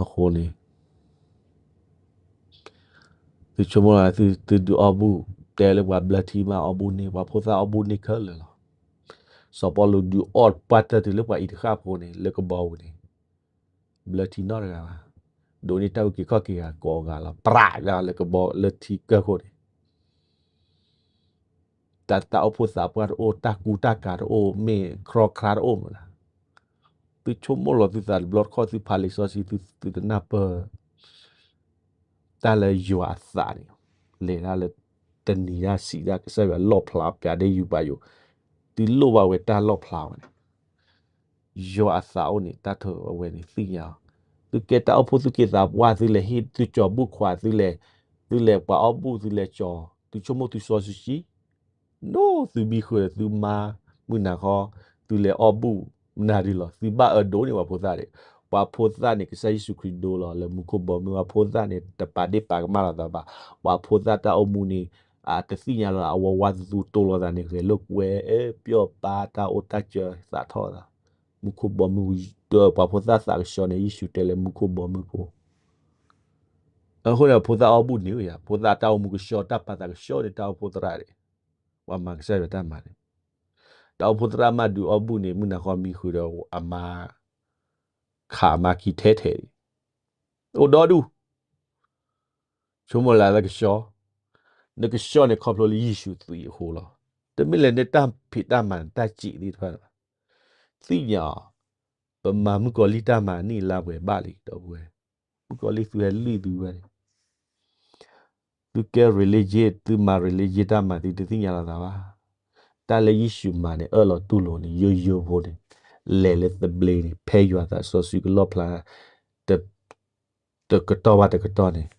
အဃိန့ၣ် သုဆိကမိၣ်လီၤ သုဒုးအီၣ်ဘူၣ်, တဲလၢပှၤဘျၢထံမးအီၣ်ဘူၣ်န့ၢ်, ပှၤဖိသၣ်အီၣ်ဘူၣ်န့ၢ်ခဲလၢာ်လီၤ. စီၤပီလူးဒုးအီၣ်ပှၢ်တၢၢ်တုၤလၢပှၤအံၤတဃၣ်ဖိန့ၣ် လၢကဘီပူၤန့ၣ် ဘျၢထံနီတဂၤဘၣ်. ဒိးန့ၢ်တၢ်အုၣ်က့ၤခီၣ်က့ၤဂၤကိးဂၤလီၤ ပြးလၢကဘီလၢထံကၢၢ်ခိၣ်န့ၣ် တၢ် တၢ်အိၣ်ဖှိၣ်သးပှၢ်တအိၣ်, တၢ်ကူတၢ်ကၤတအိၣ်, မ့ၢ်ခြီခြါတအိၣ်မးလၢၤ. သုဆိကမိၣ်လီၤသုသးတဘျီတခီၣ် သုဖးလံာ်စီဆှံ သုတနၢ်ပၢၢ် တၢ်လၢယွၤအသးန့ၣ် လဲၤတၢ်လၢ တနံၤတၢ်ဆံးတၢ်ကစၢ်ယွၤလီၣ်ဖျါ ပျးဒ့ယူၤပာ်ယိၤ, သုလိၣ်ဘၣ်ဝဲတၢ်လီၣ်ဖျါဝဲန့ၣ် ယွၤအသးအိၣ်န့ၣ် တၢ်ထၢအဝဲန့ၣ်သ့ၣ်ညါအီၤ. သုကဲတၢ်အိၣ်ဖှိၣ် သုက့ၤသးပှၢ် သုလဲၤဟ့ၣ် သုကၠီၤဘူၣ်ခွး သုလဲၤ, သုလဲၤပှၤအီၣ်ဘူၣ် သုလဲၤကၠီၤ, သုဆိကမိၣ်သုစီဆှံ, နိသုမံဃုာ်ဒီးသုမါ, မုၢ်နၤဃီ, သုလဲၤအီၣ်ဘူၣ်မနုၤဒ်လီၤ. သုဘၣ်အၢဒိးန့ၢ်ပှၤဖိသၣ်န့ၣ်, ပှၤဖိသၣ်န့ၣ် ကစၢ်ယ့ၣ်ၡူးခရံာ်ဒိလီၤလၢမူခိၣ်ဘီမုၢ်, ပှၤဖိသၣ်န့ၣ် တပာ်ဒ့ၣ်ပာ်ကမၣ်လိာ်သးဘၣ်. ပှၤဖိသၣ်တၢ်အိၣ်မူန့ၣ် အတသ့ၣ်ညါလၢၤ အဝဲဝါသူသူတိလိာ်သးန့ၣ် ဂဲၤလိာ်ကွဲ ပျီၣ်ပၢ် တၢ်အိၣ်တၢ်ကၢသးထီၣ်သး, မူခိၣ်ဘီမုၢ်, ပှၤဖိသၣ်သးကဆှီန့ၣ် ယ့ၣ်ၡူးတဲလၢမူခိၣ်ဘီမုၢ်ဖိ အဃိန့ၣ် ဖိသၣ်အီၣ်ဘူၣ်န့ၣ်ဧါ, ဖိသၣ်တၢ်အိၣ်မူကဆှီ တၢ်ပာ်သးကဆှီန့ၣ် တၢ်အိၣ်ဖှိၣ်သရၣ်န့ၣ်, ပှၤမၤကစၢ်ယွၤတၢ်မၤန့ၣ်, တၢ်အိၣ်ဖှိၣ်သရၣ်မးဒုးအီၣ်ဘူၣ်န့ၣ် မုၢ်နၤဃီမံဃုာ်ဒီးအမါ ခးမါခံထဲထဲအံၤ, အိၣ်ဒီဒူၣ်, ဆိကမိၣ်လၢအကဆှီ, နကဆှီန့ၣ် ခီဖျိလၢယ့ၣ်ၡူးသွံးအဃိလီၤ. တမ့ၢ်လၢနတၢ်ဖံးတၢ်မၤ နတၢ်စံးသ့ၣ်တဖၣ်ဘၣ်. သ့ၣ်ညါအီၤ, ပမၤမုၣ်ကီၤလံၢ်တၢ်မၤနံၣ်လါပှဲၤဘၣ်လံ ဒီပုၢ်ဝဲၢ်, မုၣ်ကီၤလံၢ်သုဟဲလုၢ်သုဝဲန့ၣ် သုကဲ religion, သုမၤ religion တၢ်မၤ သုတသ့ၣ်ညါလီၤသးဘၣ်. တၢ်လၢယ့ၣ်ၡူးမၤန့ၣ် အၢၣ်လီၤတူၢ်လိာ်န့ၣ် ယိယိဖိန့ၣ်, လဲၤလၢသဘျ့န့ၣ် ဖဲယွၤသးစီဆှံကလီၣ်ဖျါ တကတီၢ်ဘၣ်တကတီၢ်န့ၣ်,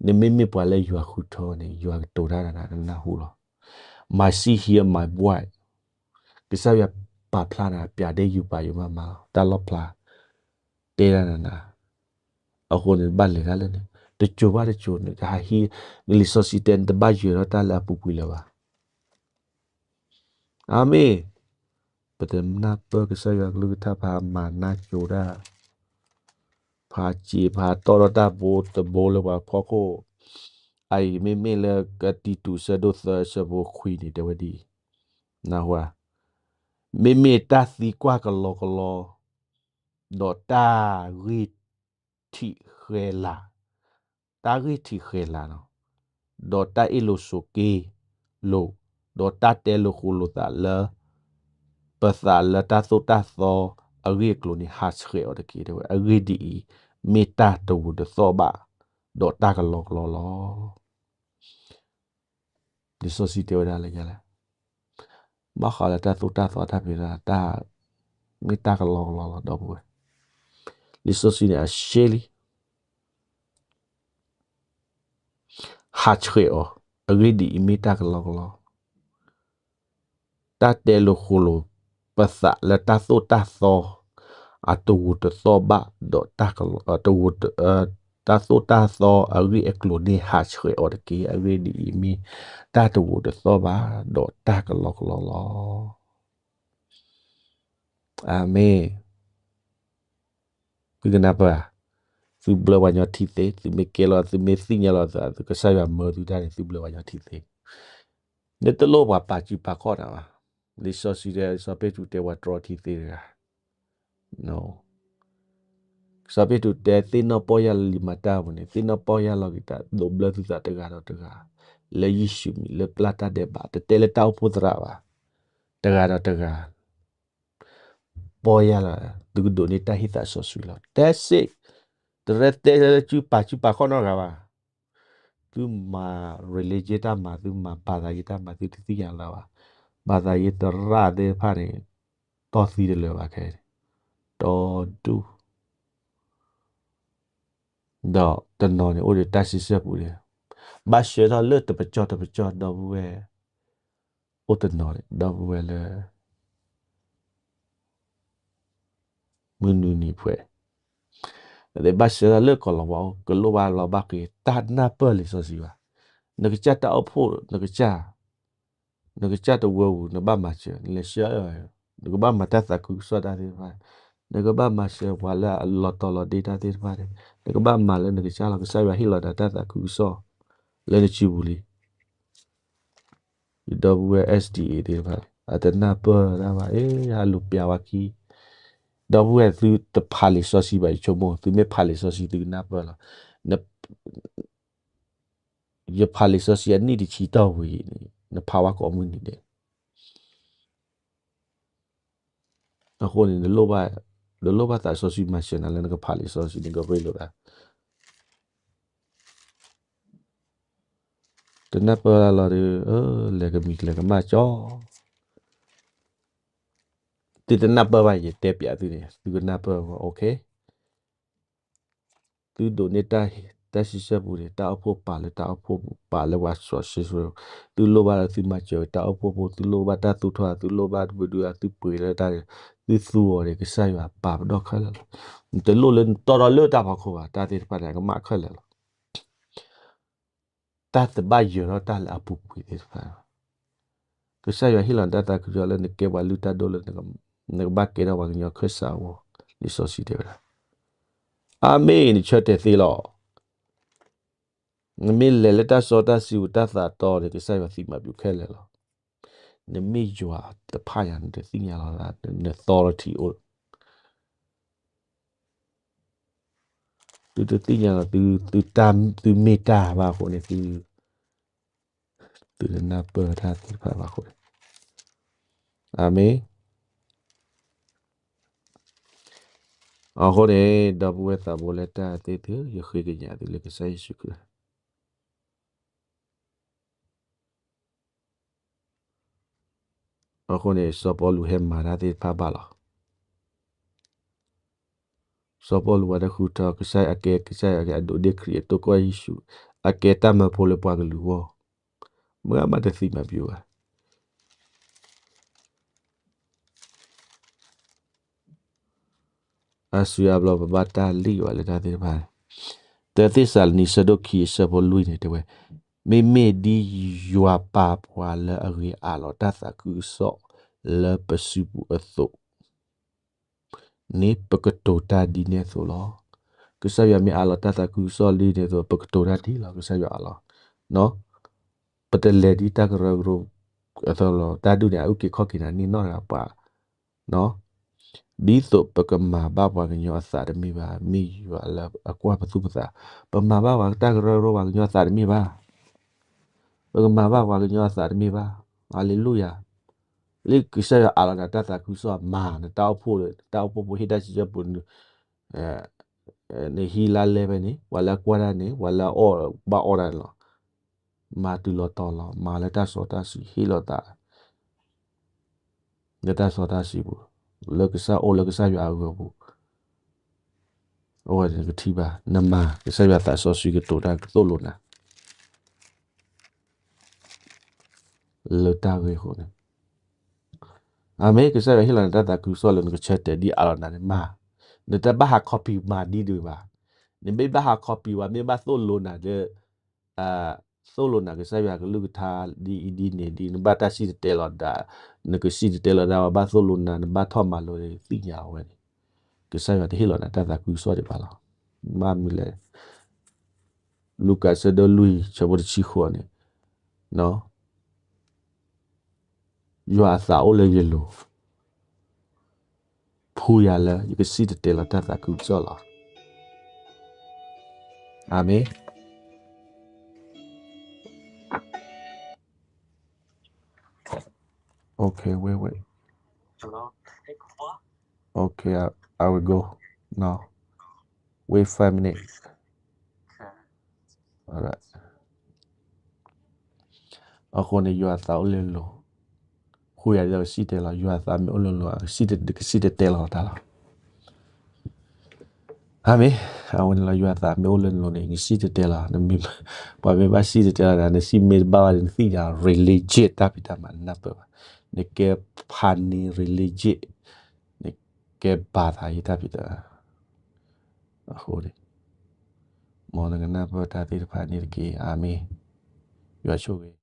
နမ့မ့ၢ်ပှၤလၢယွၤဃုထၢန့ၣ် ယွၤကတိၤတၢ်နၤ နနၢ်ဟူလီၤ. My sheep hear my voice. ကစၢ်ယွၤပာ်ဖျါနၤ ပျးဒ့ယူၤပာ်ယိၤမးမးလီၤ. တၢ်လီၣ်ဖျါ တဲဒၣ်နၤနၤ, အဃိန့ၣ် နဘၣ်လဲၤတၢ်လၢန့ၣ်, တစိၤဘၣ်တစိၤန့ၣ် ကဟးဟံး, နလံာ်စီဆှံတဲ နတဘၣ်ယၢၤထီၣ်တၢ်လၢအပူၤကွံာ်လၢၤဘၣ်. အၤမ့ၣ်. ပတနၢ်ပၢၢ်ကစၢ်ယွၤကလုၢ်ကထါ ဖးမၤနၢ်ကၠိတၢ်, ဖးစံးဖးတီၢ်ထီၣ်တၢ်ဘိတဘိလၢပှၤဖီခိၣ်, အအံၤမ့မ့ၢ်လၢကတံတူး ဆၢဒိၣ်သၢ ဆၢဖိခွံန့ၣ် တဲဝဲဒ်အံၤ, နၢ်ဟူဧါ, မ့မ့ၢ်တၢ်သံကွၢ်ကလီကလီ, ဒီးတၢ်ဂ့ၢ်ထံၣ်ဃဲၤလၤ, တၢ်ဂ့ၢ်ထံၣ်ဃဲၤလၤလီၤ, ဒီးတၢ်အ့ၣ်လိာ်ဆိးက့လိာ်, ဒီးတၢ်တဲလိာ်ဃိလိာ်သးလၢ ပသးလၢတၢ်သိၣ်တၢ်သီအဂ့ၢ်အကျိၤန့ၣ် ဟးဆှဲးအီၤတက့ၢ် တဲဝဲ. အဂ့ၢ်ဒ်အံၤ, မ့ၢ်တၢ်တဝူၤတသီၣ်ဘၣ်, ဒီးတၢ်ကလီကလီလီၤ. လံာ်စီဆှံတဲဝဲဒၣ်လၢညါလဲၣ်, ဘၣ်ဃးလၢတၢ်သိၣ်တၢ်သီတၢ်ဖံးတၢ်, မ့ၢ်တၢ်ကလီကလီလီၤ ဒီပုၢ်ဝဲၢ်. လံာ်စီဆှံန့ၣ် အရှဲလံ ဟးဆှဲးအီၤ, အဂ့ၢ်ဒ်အံၤ မ့ၢ်တၢ်ကလီကလီ, တၢ်တဲလိာ်ဃိလိာ် ပသးလၢတၢ်သိၣ်တၢ်သီ အတဝူၤတသီၣ်ဘၣ်, ဒီးတၢ်ကလီ, တၢ်သိၣ်တၢ်သီအဂ့ၢ်အကျိၤန့ၣ် ဟးဆှဲးအီၤတက့ၢ်. အဂ့ၢ်ဒ်အံၤ မ့ၢ်တၢ်တဝူၤတသီၣ်ဘၣ်, ဒီးတၢ်ကလီကလီလီၤ. အၤမ့ၣ်. သုကနၢ်ပၢၢ်ဧါ, သုဘျၢပှၤကညီထံသ့, သုမ့ၢ်ကဲလီၤ, သုမ့ၢ်သ့ၣ်ညါလီၤသး ကစၢ်ယွၤမၢသုတၢ်န့ၣ် သုဘျၢပှၤကညီထံသ့, နတလိၣ်ပှၤပာ်စုပာ်ခီၣ်နၤဘၣ်. လံာ်စီဆှံတဲ စီၤပ့းတရူးတဲပှၤတြီထံသ့တဂၤ, စီၤပ့းတရူးတဲ သ့ၣ်နီၣ်ပီၢ်ယၢ်လၢလံာ်မၤတၢ်အပူၤန့ၣ်, သ့ၣ်နီၣ်ပီၢ်ယၢ်လီၤက့ၤတၢ်ဒိးဘျၢသုသးတဂၤဒီးတဂၤ, လၢယ့ၣ်ၡူးမံၤ လၢပျၢ်တၢ်ဒဲးဘး, တတဲလၢတၢ်အိၣ်ဖှိၣ်သရၣ်ဘၣ်, တဂၤဒီးတဂၤ ပီၢ်ယၢ်လီၤ, သုကဒိးန့ၢ်တၢ်ဟ့ၣ်သးစီဆှံလီၤ. That's it. တရဲတဲလၢစုပာ်စုပာ်ခီၣ်နီတဂၤဘၣ်. သုမၤ religion တၢ်မၤ, သုမၤဘၤသးယ့တၢ်မၤ, သုတသ့ၣ်ညါလၢၤဘၣ်. ဘၤသးယ့သရၣ်သ့ၣ်တဖၣ်န့ၣ် တီၢ်သံတလၢာ်ဘၣ်ခဲအံၤန့ၣ်, တီဒူၣ် ဒီးတနီၤန့ၣ် အိၣ်ဒီးတၢ်စံးဆၢပူၤန့ၣ်, ဘၣ်ဆှၢထီၣ်လၢတပကၠီၣ်တပကၠီၣ် ဒီပုၢ်ဝဲၢ် အိၣ်တနီၤန့ၣ် ဒီပုၢ်ဝဲၢ်လၢ မုၢ်နွံနံၤဖဲ ဘၣ်ဆှၢတၢ်လၢကီၢ်လီၤဝါအိၣ် ကလိၣ်ဘၣ်လီၤဘၣ်က့ၤ တၢ်နၢ်ပၢၢ်လံာ်စီဆှံဘၣ်. နကစၢ်တၢ်အိၣ်ဖှိၣ် နကစၢ် နကစၢ်တဝၢပူၤ နဘၣ်မၤစၢၤ နလဲၤဆှၢ နကဘၣ်မၤတၢ်သးခုကစီၣ်တၢ်သ့ၣ်တဖၣ်, နကဘၣ်မၤစၢၤပှၤလၢအလီၤတီၤလီၤဒ့တၢ်သ့ၣ်တဖၣ်န့ၣ် နကဘၣ်မၤလၢနကစၢ်လီၤ. ကစၢ်ယွၤဟ့ၣ်လီၤနၤတၢ်သးခုကစီၣ် လၢနစုပူၤလံ. ဒီပုၢ်ဝဲၢ် S D A သ့ၣ်တဖၣ် အတနၢ်ပၢၢ်တၢ်ဘၣ်, အ့ ဟးလူၤပျးဝဲခံ, ဒီပုၢ်ဝဲၢ် သုတဖးလံာ်စီဆှံဘၣ် ယဆိကမိၣ် သုမ့ၢ်ဖးလံာ်စီဆှံ သုကနၢ်ပၢၢ်လီၤ. ယဖးလံာ်စီဆှံအနံၣ်တဆံတီၢ်ဝံၤန့ၣ် နဖးဝဲကိးမုၢ်နံၤဒဲး အဃိန့ၣ် နလိၣ်ဘၣ်သးစီဆှံမၤစၢၤနၤလၢနကဖးလံာ်စီဆှံ နကရ့လိာ်သး တနၢ်ပၢၢ်လၢ်လီၤဒီး လဲၤကမံၤကလဲၤကမၣ်ကၠီ, သုတနၢ်ပၢၢ်ဘၣ် ယတဲပျးသုန့ၣ် သုကနၢ်ပၢၢ်ဝဲ OK. သုဒိးန့ၢ်တၢ်စံးဆၢပူၤန့ၣ် တၢ်အိၣ်ဖှိၣ်ပာ်လၢတၢ်အိၣ်ဖှိၣ်ပူၤ ပာ်လၢပှၤစီၤၡ့ၡရိၤ, သုလိၣ်ဘၣ်လၢသုမၤစၢၤတၢ်အိၣ်ဖှိၣ်ဖိ, သုလိၣ်ဘၣ်တၢ်သူၣ်ထီၣ်, သုလိၣ်ဘၣ်တဘျုးဒု သုပှ့ၤလၢတၢ်န့ၣ် သုသူအီၤန့ၣ် ကစၢ်ယွၤပာ်ပနီၣ်ခဲလၢာ်လီၤ. တလိၣ်လၢနတီဒီးလၢတၢ်ဖီခိၣ်ဘၣ်, တၢ်သ့ၣ်တဖၣ်န့ၣ် အကမၣ်ခဲလၢာ်လီၤ. တၢ်တဘၣ်ယၢၤထီၣ်တၢ်လၢအပူၤကွံာ်သ့ၣ်တဖၣ်, ကစၢ်ယွၤဟ့ၣ်လီၤနတၢ်သးခုကစီၣ်လၢနကဲပှၤလုၢ်တၢ်ဒိၣ်လၢ နကဘၣ်ကဲထီၣ်ပှၤကညီခၢၣ်စးအဂီၢ်, လံာ်စီဆှံတဲဝဲဒၣ်. အၤမ့ၣ်, နဆၢတဲာ်သ့လီၤ. နမ့ၢ်လဲၤလၢတၢ်စီတၢ်ဆှံပူၤ တၢ်သးတီန့ၣ် ကစၢ်ယွၤသံမၤဘျုးခဲလၢာ်လီၤ. နမ့ၢ်ယွၤတဖၣ်ညါ နတသ့ၣ်ညါလီၤ, နသီလီၤထံအိၣ် သုတသ့ၣ်ညါလီၤ, သုမ့ၢ်တၢ်ဘၣ်အဃိန့ၣ် သုတနၢ်ပၢၢ်တၢ်သ့ၣ်တဖၣ်ဘၣ်အဃိန့ၣ်, အၤမ့ၣ်. အဃိန့ၣ် ဒီပုၢ်ဝဲၢ်သးဘိလၢတၢ်သ့ၣ်သု, ယဃ့ကညးသုလၢကစၢ်ယ့ၣ်ၡူးခရံာ် အဃိန့ၣ် စီၤပီလူးဟဲမၤတၢ်သ့ၣ်တဖၣ်ဘၣ်လီၤ. စီၤပီလူးဝဲတဃုထၢ ကစၢ်အကဲ ကစၢ်ယွၤအကဲ အဒိးန့ၢ်ခရံာ်အသိး ကီၢ်ယ့ၣ်ၡူး အကဲတၢ်မၢဖိလၢပှၤကလုာ်အဂီၢ်, မ့ၢ်မးတသံမၤဘျုးဘၣ်. အါစုအါဘျီပဘၣ်တၢ်လံၣ်ဝဲလၢတၢ်သ့ၣ်တဖၣ်, တၢ သ့းစၤလနံ အဆၢဒိၣ်ခံ အဆၢဖိလွံၢ်န့ၣ်တဲဝဲ, မ့မ့ၢ်ဒ်ယွၤပာ်ပှၤလၢအဂ့ၤအးလီၤတၢ်သးခုကစီၣ်လၢပစုပူၤအသိးန့ၣ် ပကတိၤတၢ်ဒ်န့ၣ်အသိးလီၤ. ကစၢ်ယွၤမ့ၢ်အးလီၤတၢ်သးခုကစီၣ်ဒ်န့ၣ်အသိး ပကတိၤတၢ်ဒ်လီၤ. ကစၢ်ယွၤအးလီၤ, ပတလဲၤဒ်တၢ်ကရၢကရိအသိးလီၤ. တၢ်ဒ်န့ၣ် အအုၣ်က့ၤခီၣ်က့ၤနၤန့ၣ်နီတဂၤပှၤ ဒ်သိးပကမၤဘၣ်ပှၤကညီအသးတမ့ၢ်ဘၣ်, မ့ၢ်ယွၤလၢအကွၢ်ပသူၣ်ပသး, ပမၤဘၣ်ပှၤတၢ်ကရၢကရိပှၤကညီအသးတမ့ၢ်ဘၣ်, ပကမၤဘၣ်ပှၤကညီအသးတမ့ၢ်ဘၣ်. ဟါလ့လူယၤ, လၢကစၢ်ယွၤအးလီၤနၤတၢ်သးခုကစီၣ် မၤနတၢ်အိၣ်ဖှိၣ်, တၢ်အိၣ်ဖှိၣ်ဖိဟ့ၣ်တၢ်စံးဆၢပူၤ နဟံးလါလဲဖဲန့ၣ် ပှၤလၢအကွၢ်တၢ်န့ၣ် ပှၤလၢအအီၣ်ဘၣ်အီၣ်တၢ်န့ၣ်လီၤ. မၤတုၤလီၤတီၤလီၤ, မၤလၢတၢ်စီတၢ်ဆှံ ဟ့ၣ်လီၤသး လၢတၢ်စီတၢ်ဆှံပူၤ, လၢကစၢ်အိၣ်လၢကစၢ်ယွၤအဂီၢ်ပူၤ, အဝဲန့ၣ်ကထံၣ်ဘၣ် နမၤ ကစၢ်ယွၤသးစီဆှံကတိၤတၢ်ကသိၣ်လိနၤ လၢတၢ်ဂ့ၢ်အဃိန့ၣ်, အၤမ့ၣ်, ကစၢ်ယွၤဟ့ၣ်လီၤနတၢ်သးခုကစီၣ်လၢနကဆၢတဲာ်ဒ်အးလီၤနၤန့ၣ်မၤ, နတဘၣ်ဟး copy မၤဒ်ဒုးဘၣ်, နမ့ၢ်ဘၣ်ဟး copy ဝဲ မ့ၢ်ဘၣ်သိၣ်လိနၤလၢ သိၣ်လိနၤကစၢ်ယွၤကလုၢ်ကထါဒ်အံၤဒ်န့ၣ်ဒ် နဘၣ်တၢ်စံၣ်တဲၤတဲလီၤဒၣ်, နကစံၣ်တဲၤတဲလီၤဒၣ်ဝဲဘၣ်သိၣ်လိနၤ နဘၣ်ထီၣ်မၤလိန့ၣ် သ့ၣ်ညါအဝဲန့ၣ်, ကစၢ်ယွၤတဟ့ၣ်လီၤနၤတၢ်သးခုကစီၣ်ဒံးဘၣ်လီၤ. မ့ၢ်မနုၤလဲၣ်, လူၤကၣ်ဆၢဒိၣ်လွံၢ် ဆၢဖိတဆံဃိးန့ၣ် ယွၤအသးအိၣ်လၢယလိၤ, ဖှူယၤလၢယကစံၣ်တဲၤတဲလီၤတၢ်သးခုကစီၣ်လီၤ. အၤမ့ၣ်. Okay, wait, wait. Hello? Okay, I, I will go now. Wait five minutes. Okay. Alright. အဃိန့ၣ် ယွၤအသးအိၣ်လၢလိၤ, ဃုယၤဒ်သိးကစံၣ်တဲၤလီၤ, ယွၤအသးမ့ၢ်အိၣ်လၢလိၤ, ကစံၣ်တဲၤတဲလီၤတၢ်လီၤ. အၤမ့ၣ်, အဝဲန့ၣ်လီၤ, ယွၤအသးမ့ၢ်အိၣ်လၢနလိၤန့ၣ် နစံၣ်တဲၤတဲလီၤ, ပှၤမ့ၢ်ဘၣ်စံၣ်တဲၤတဲလီၤနၤ, နစံၣ်မ့ၢ်တဘၣ်ဘၣ်ဒီး နသ့ၣ်ညါ religion တၢ်ဖံးတၢ်မၤ နနၢ်ပၢၢ်ဘၣ်, နကဲဖးန့ၢ် religion, နကဲဘၣ်သးယတၢ်ဖံးတၢ် အဃိန့ၣ် မ်နကနၢ်ပၢၢ်တၢ်သ့ၣ်တဖၣ်န့ၣ်တက့ၢ်. အၤမ့ၣ်. ယွၤဆိၣ်ဂ့ၤ.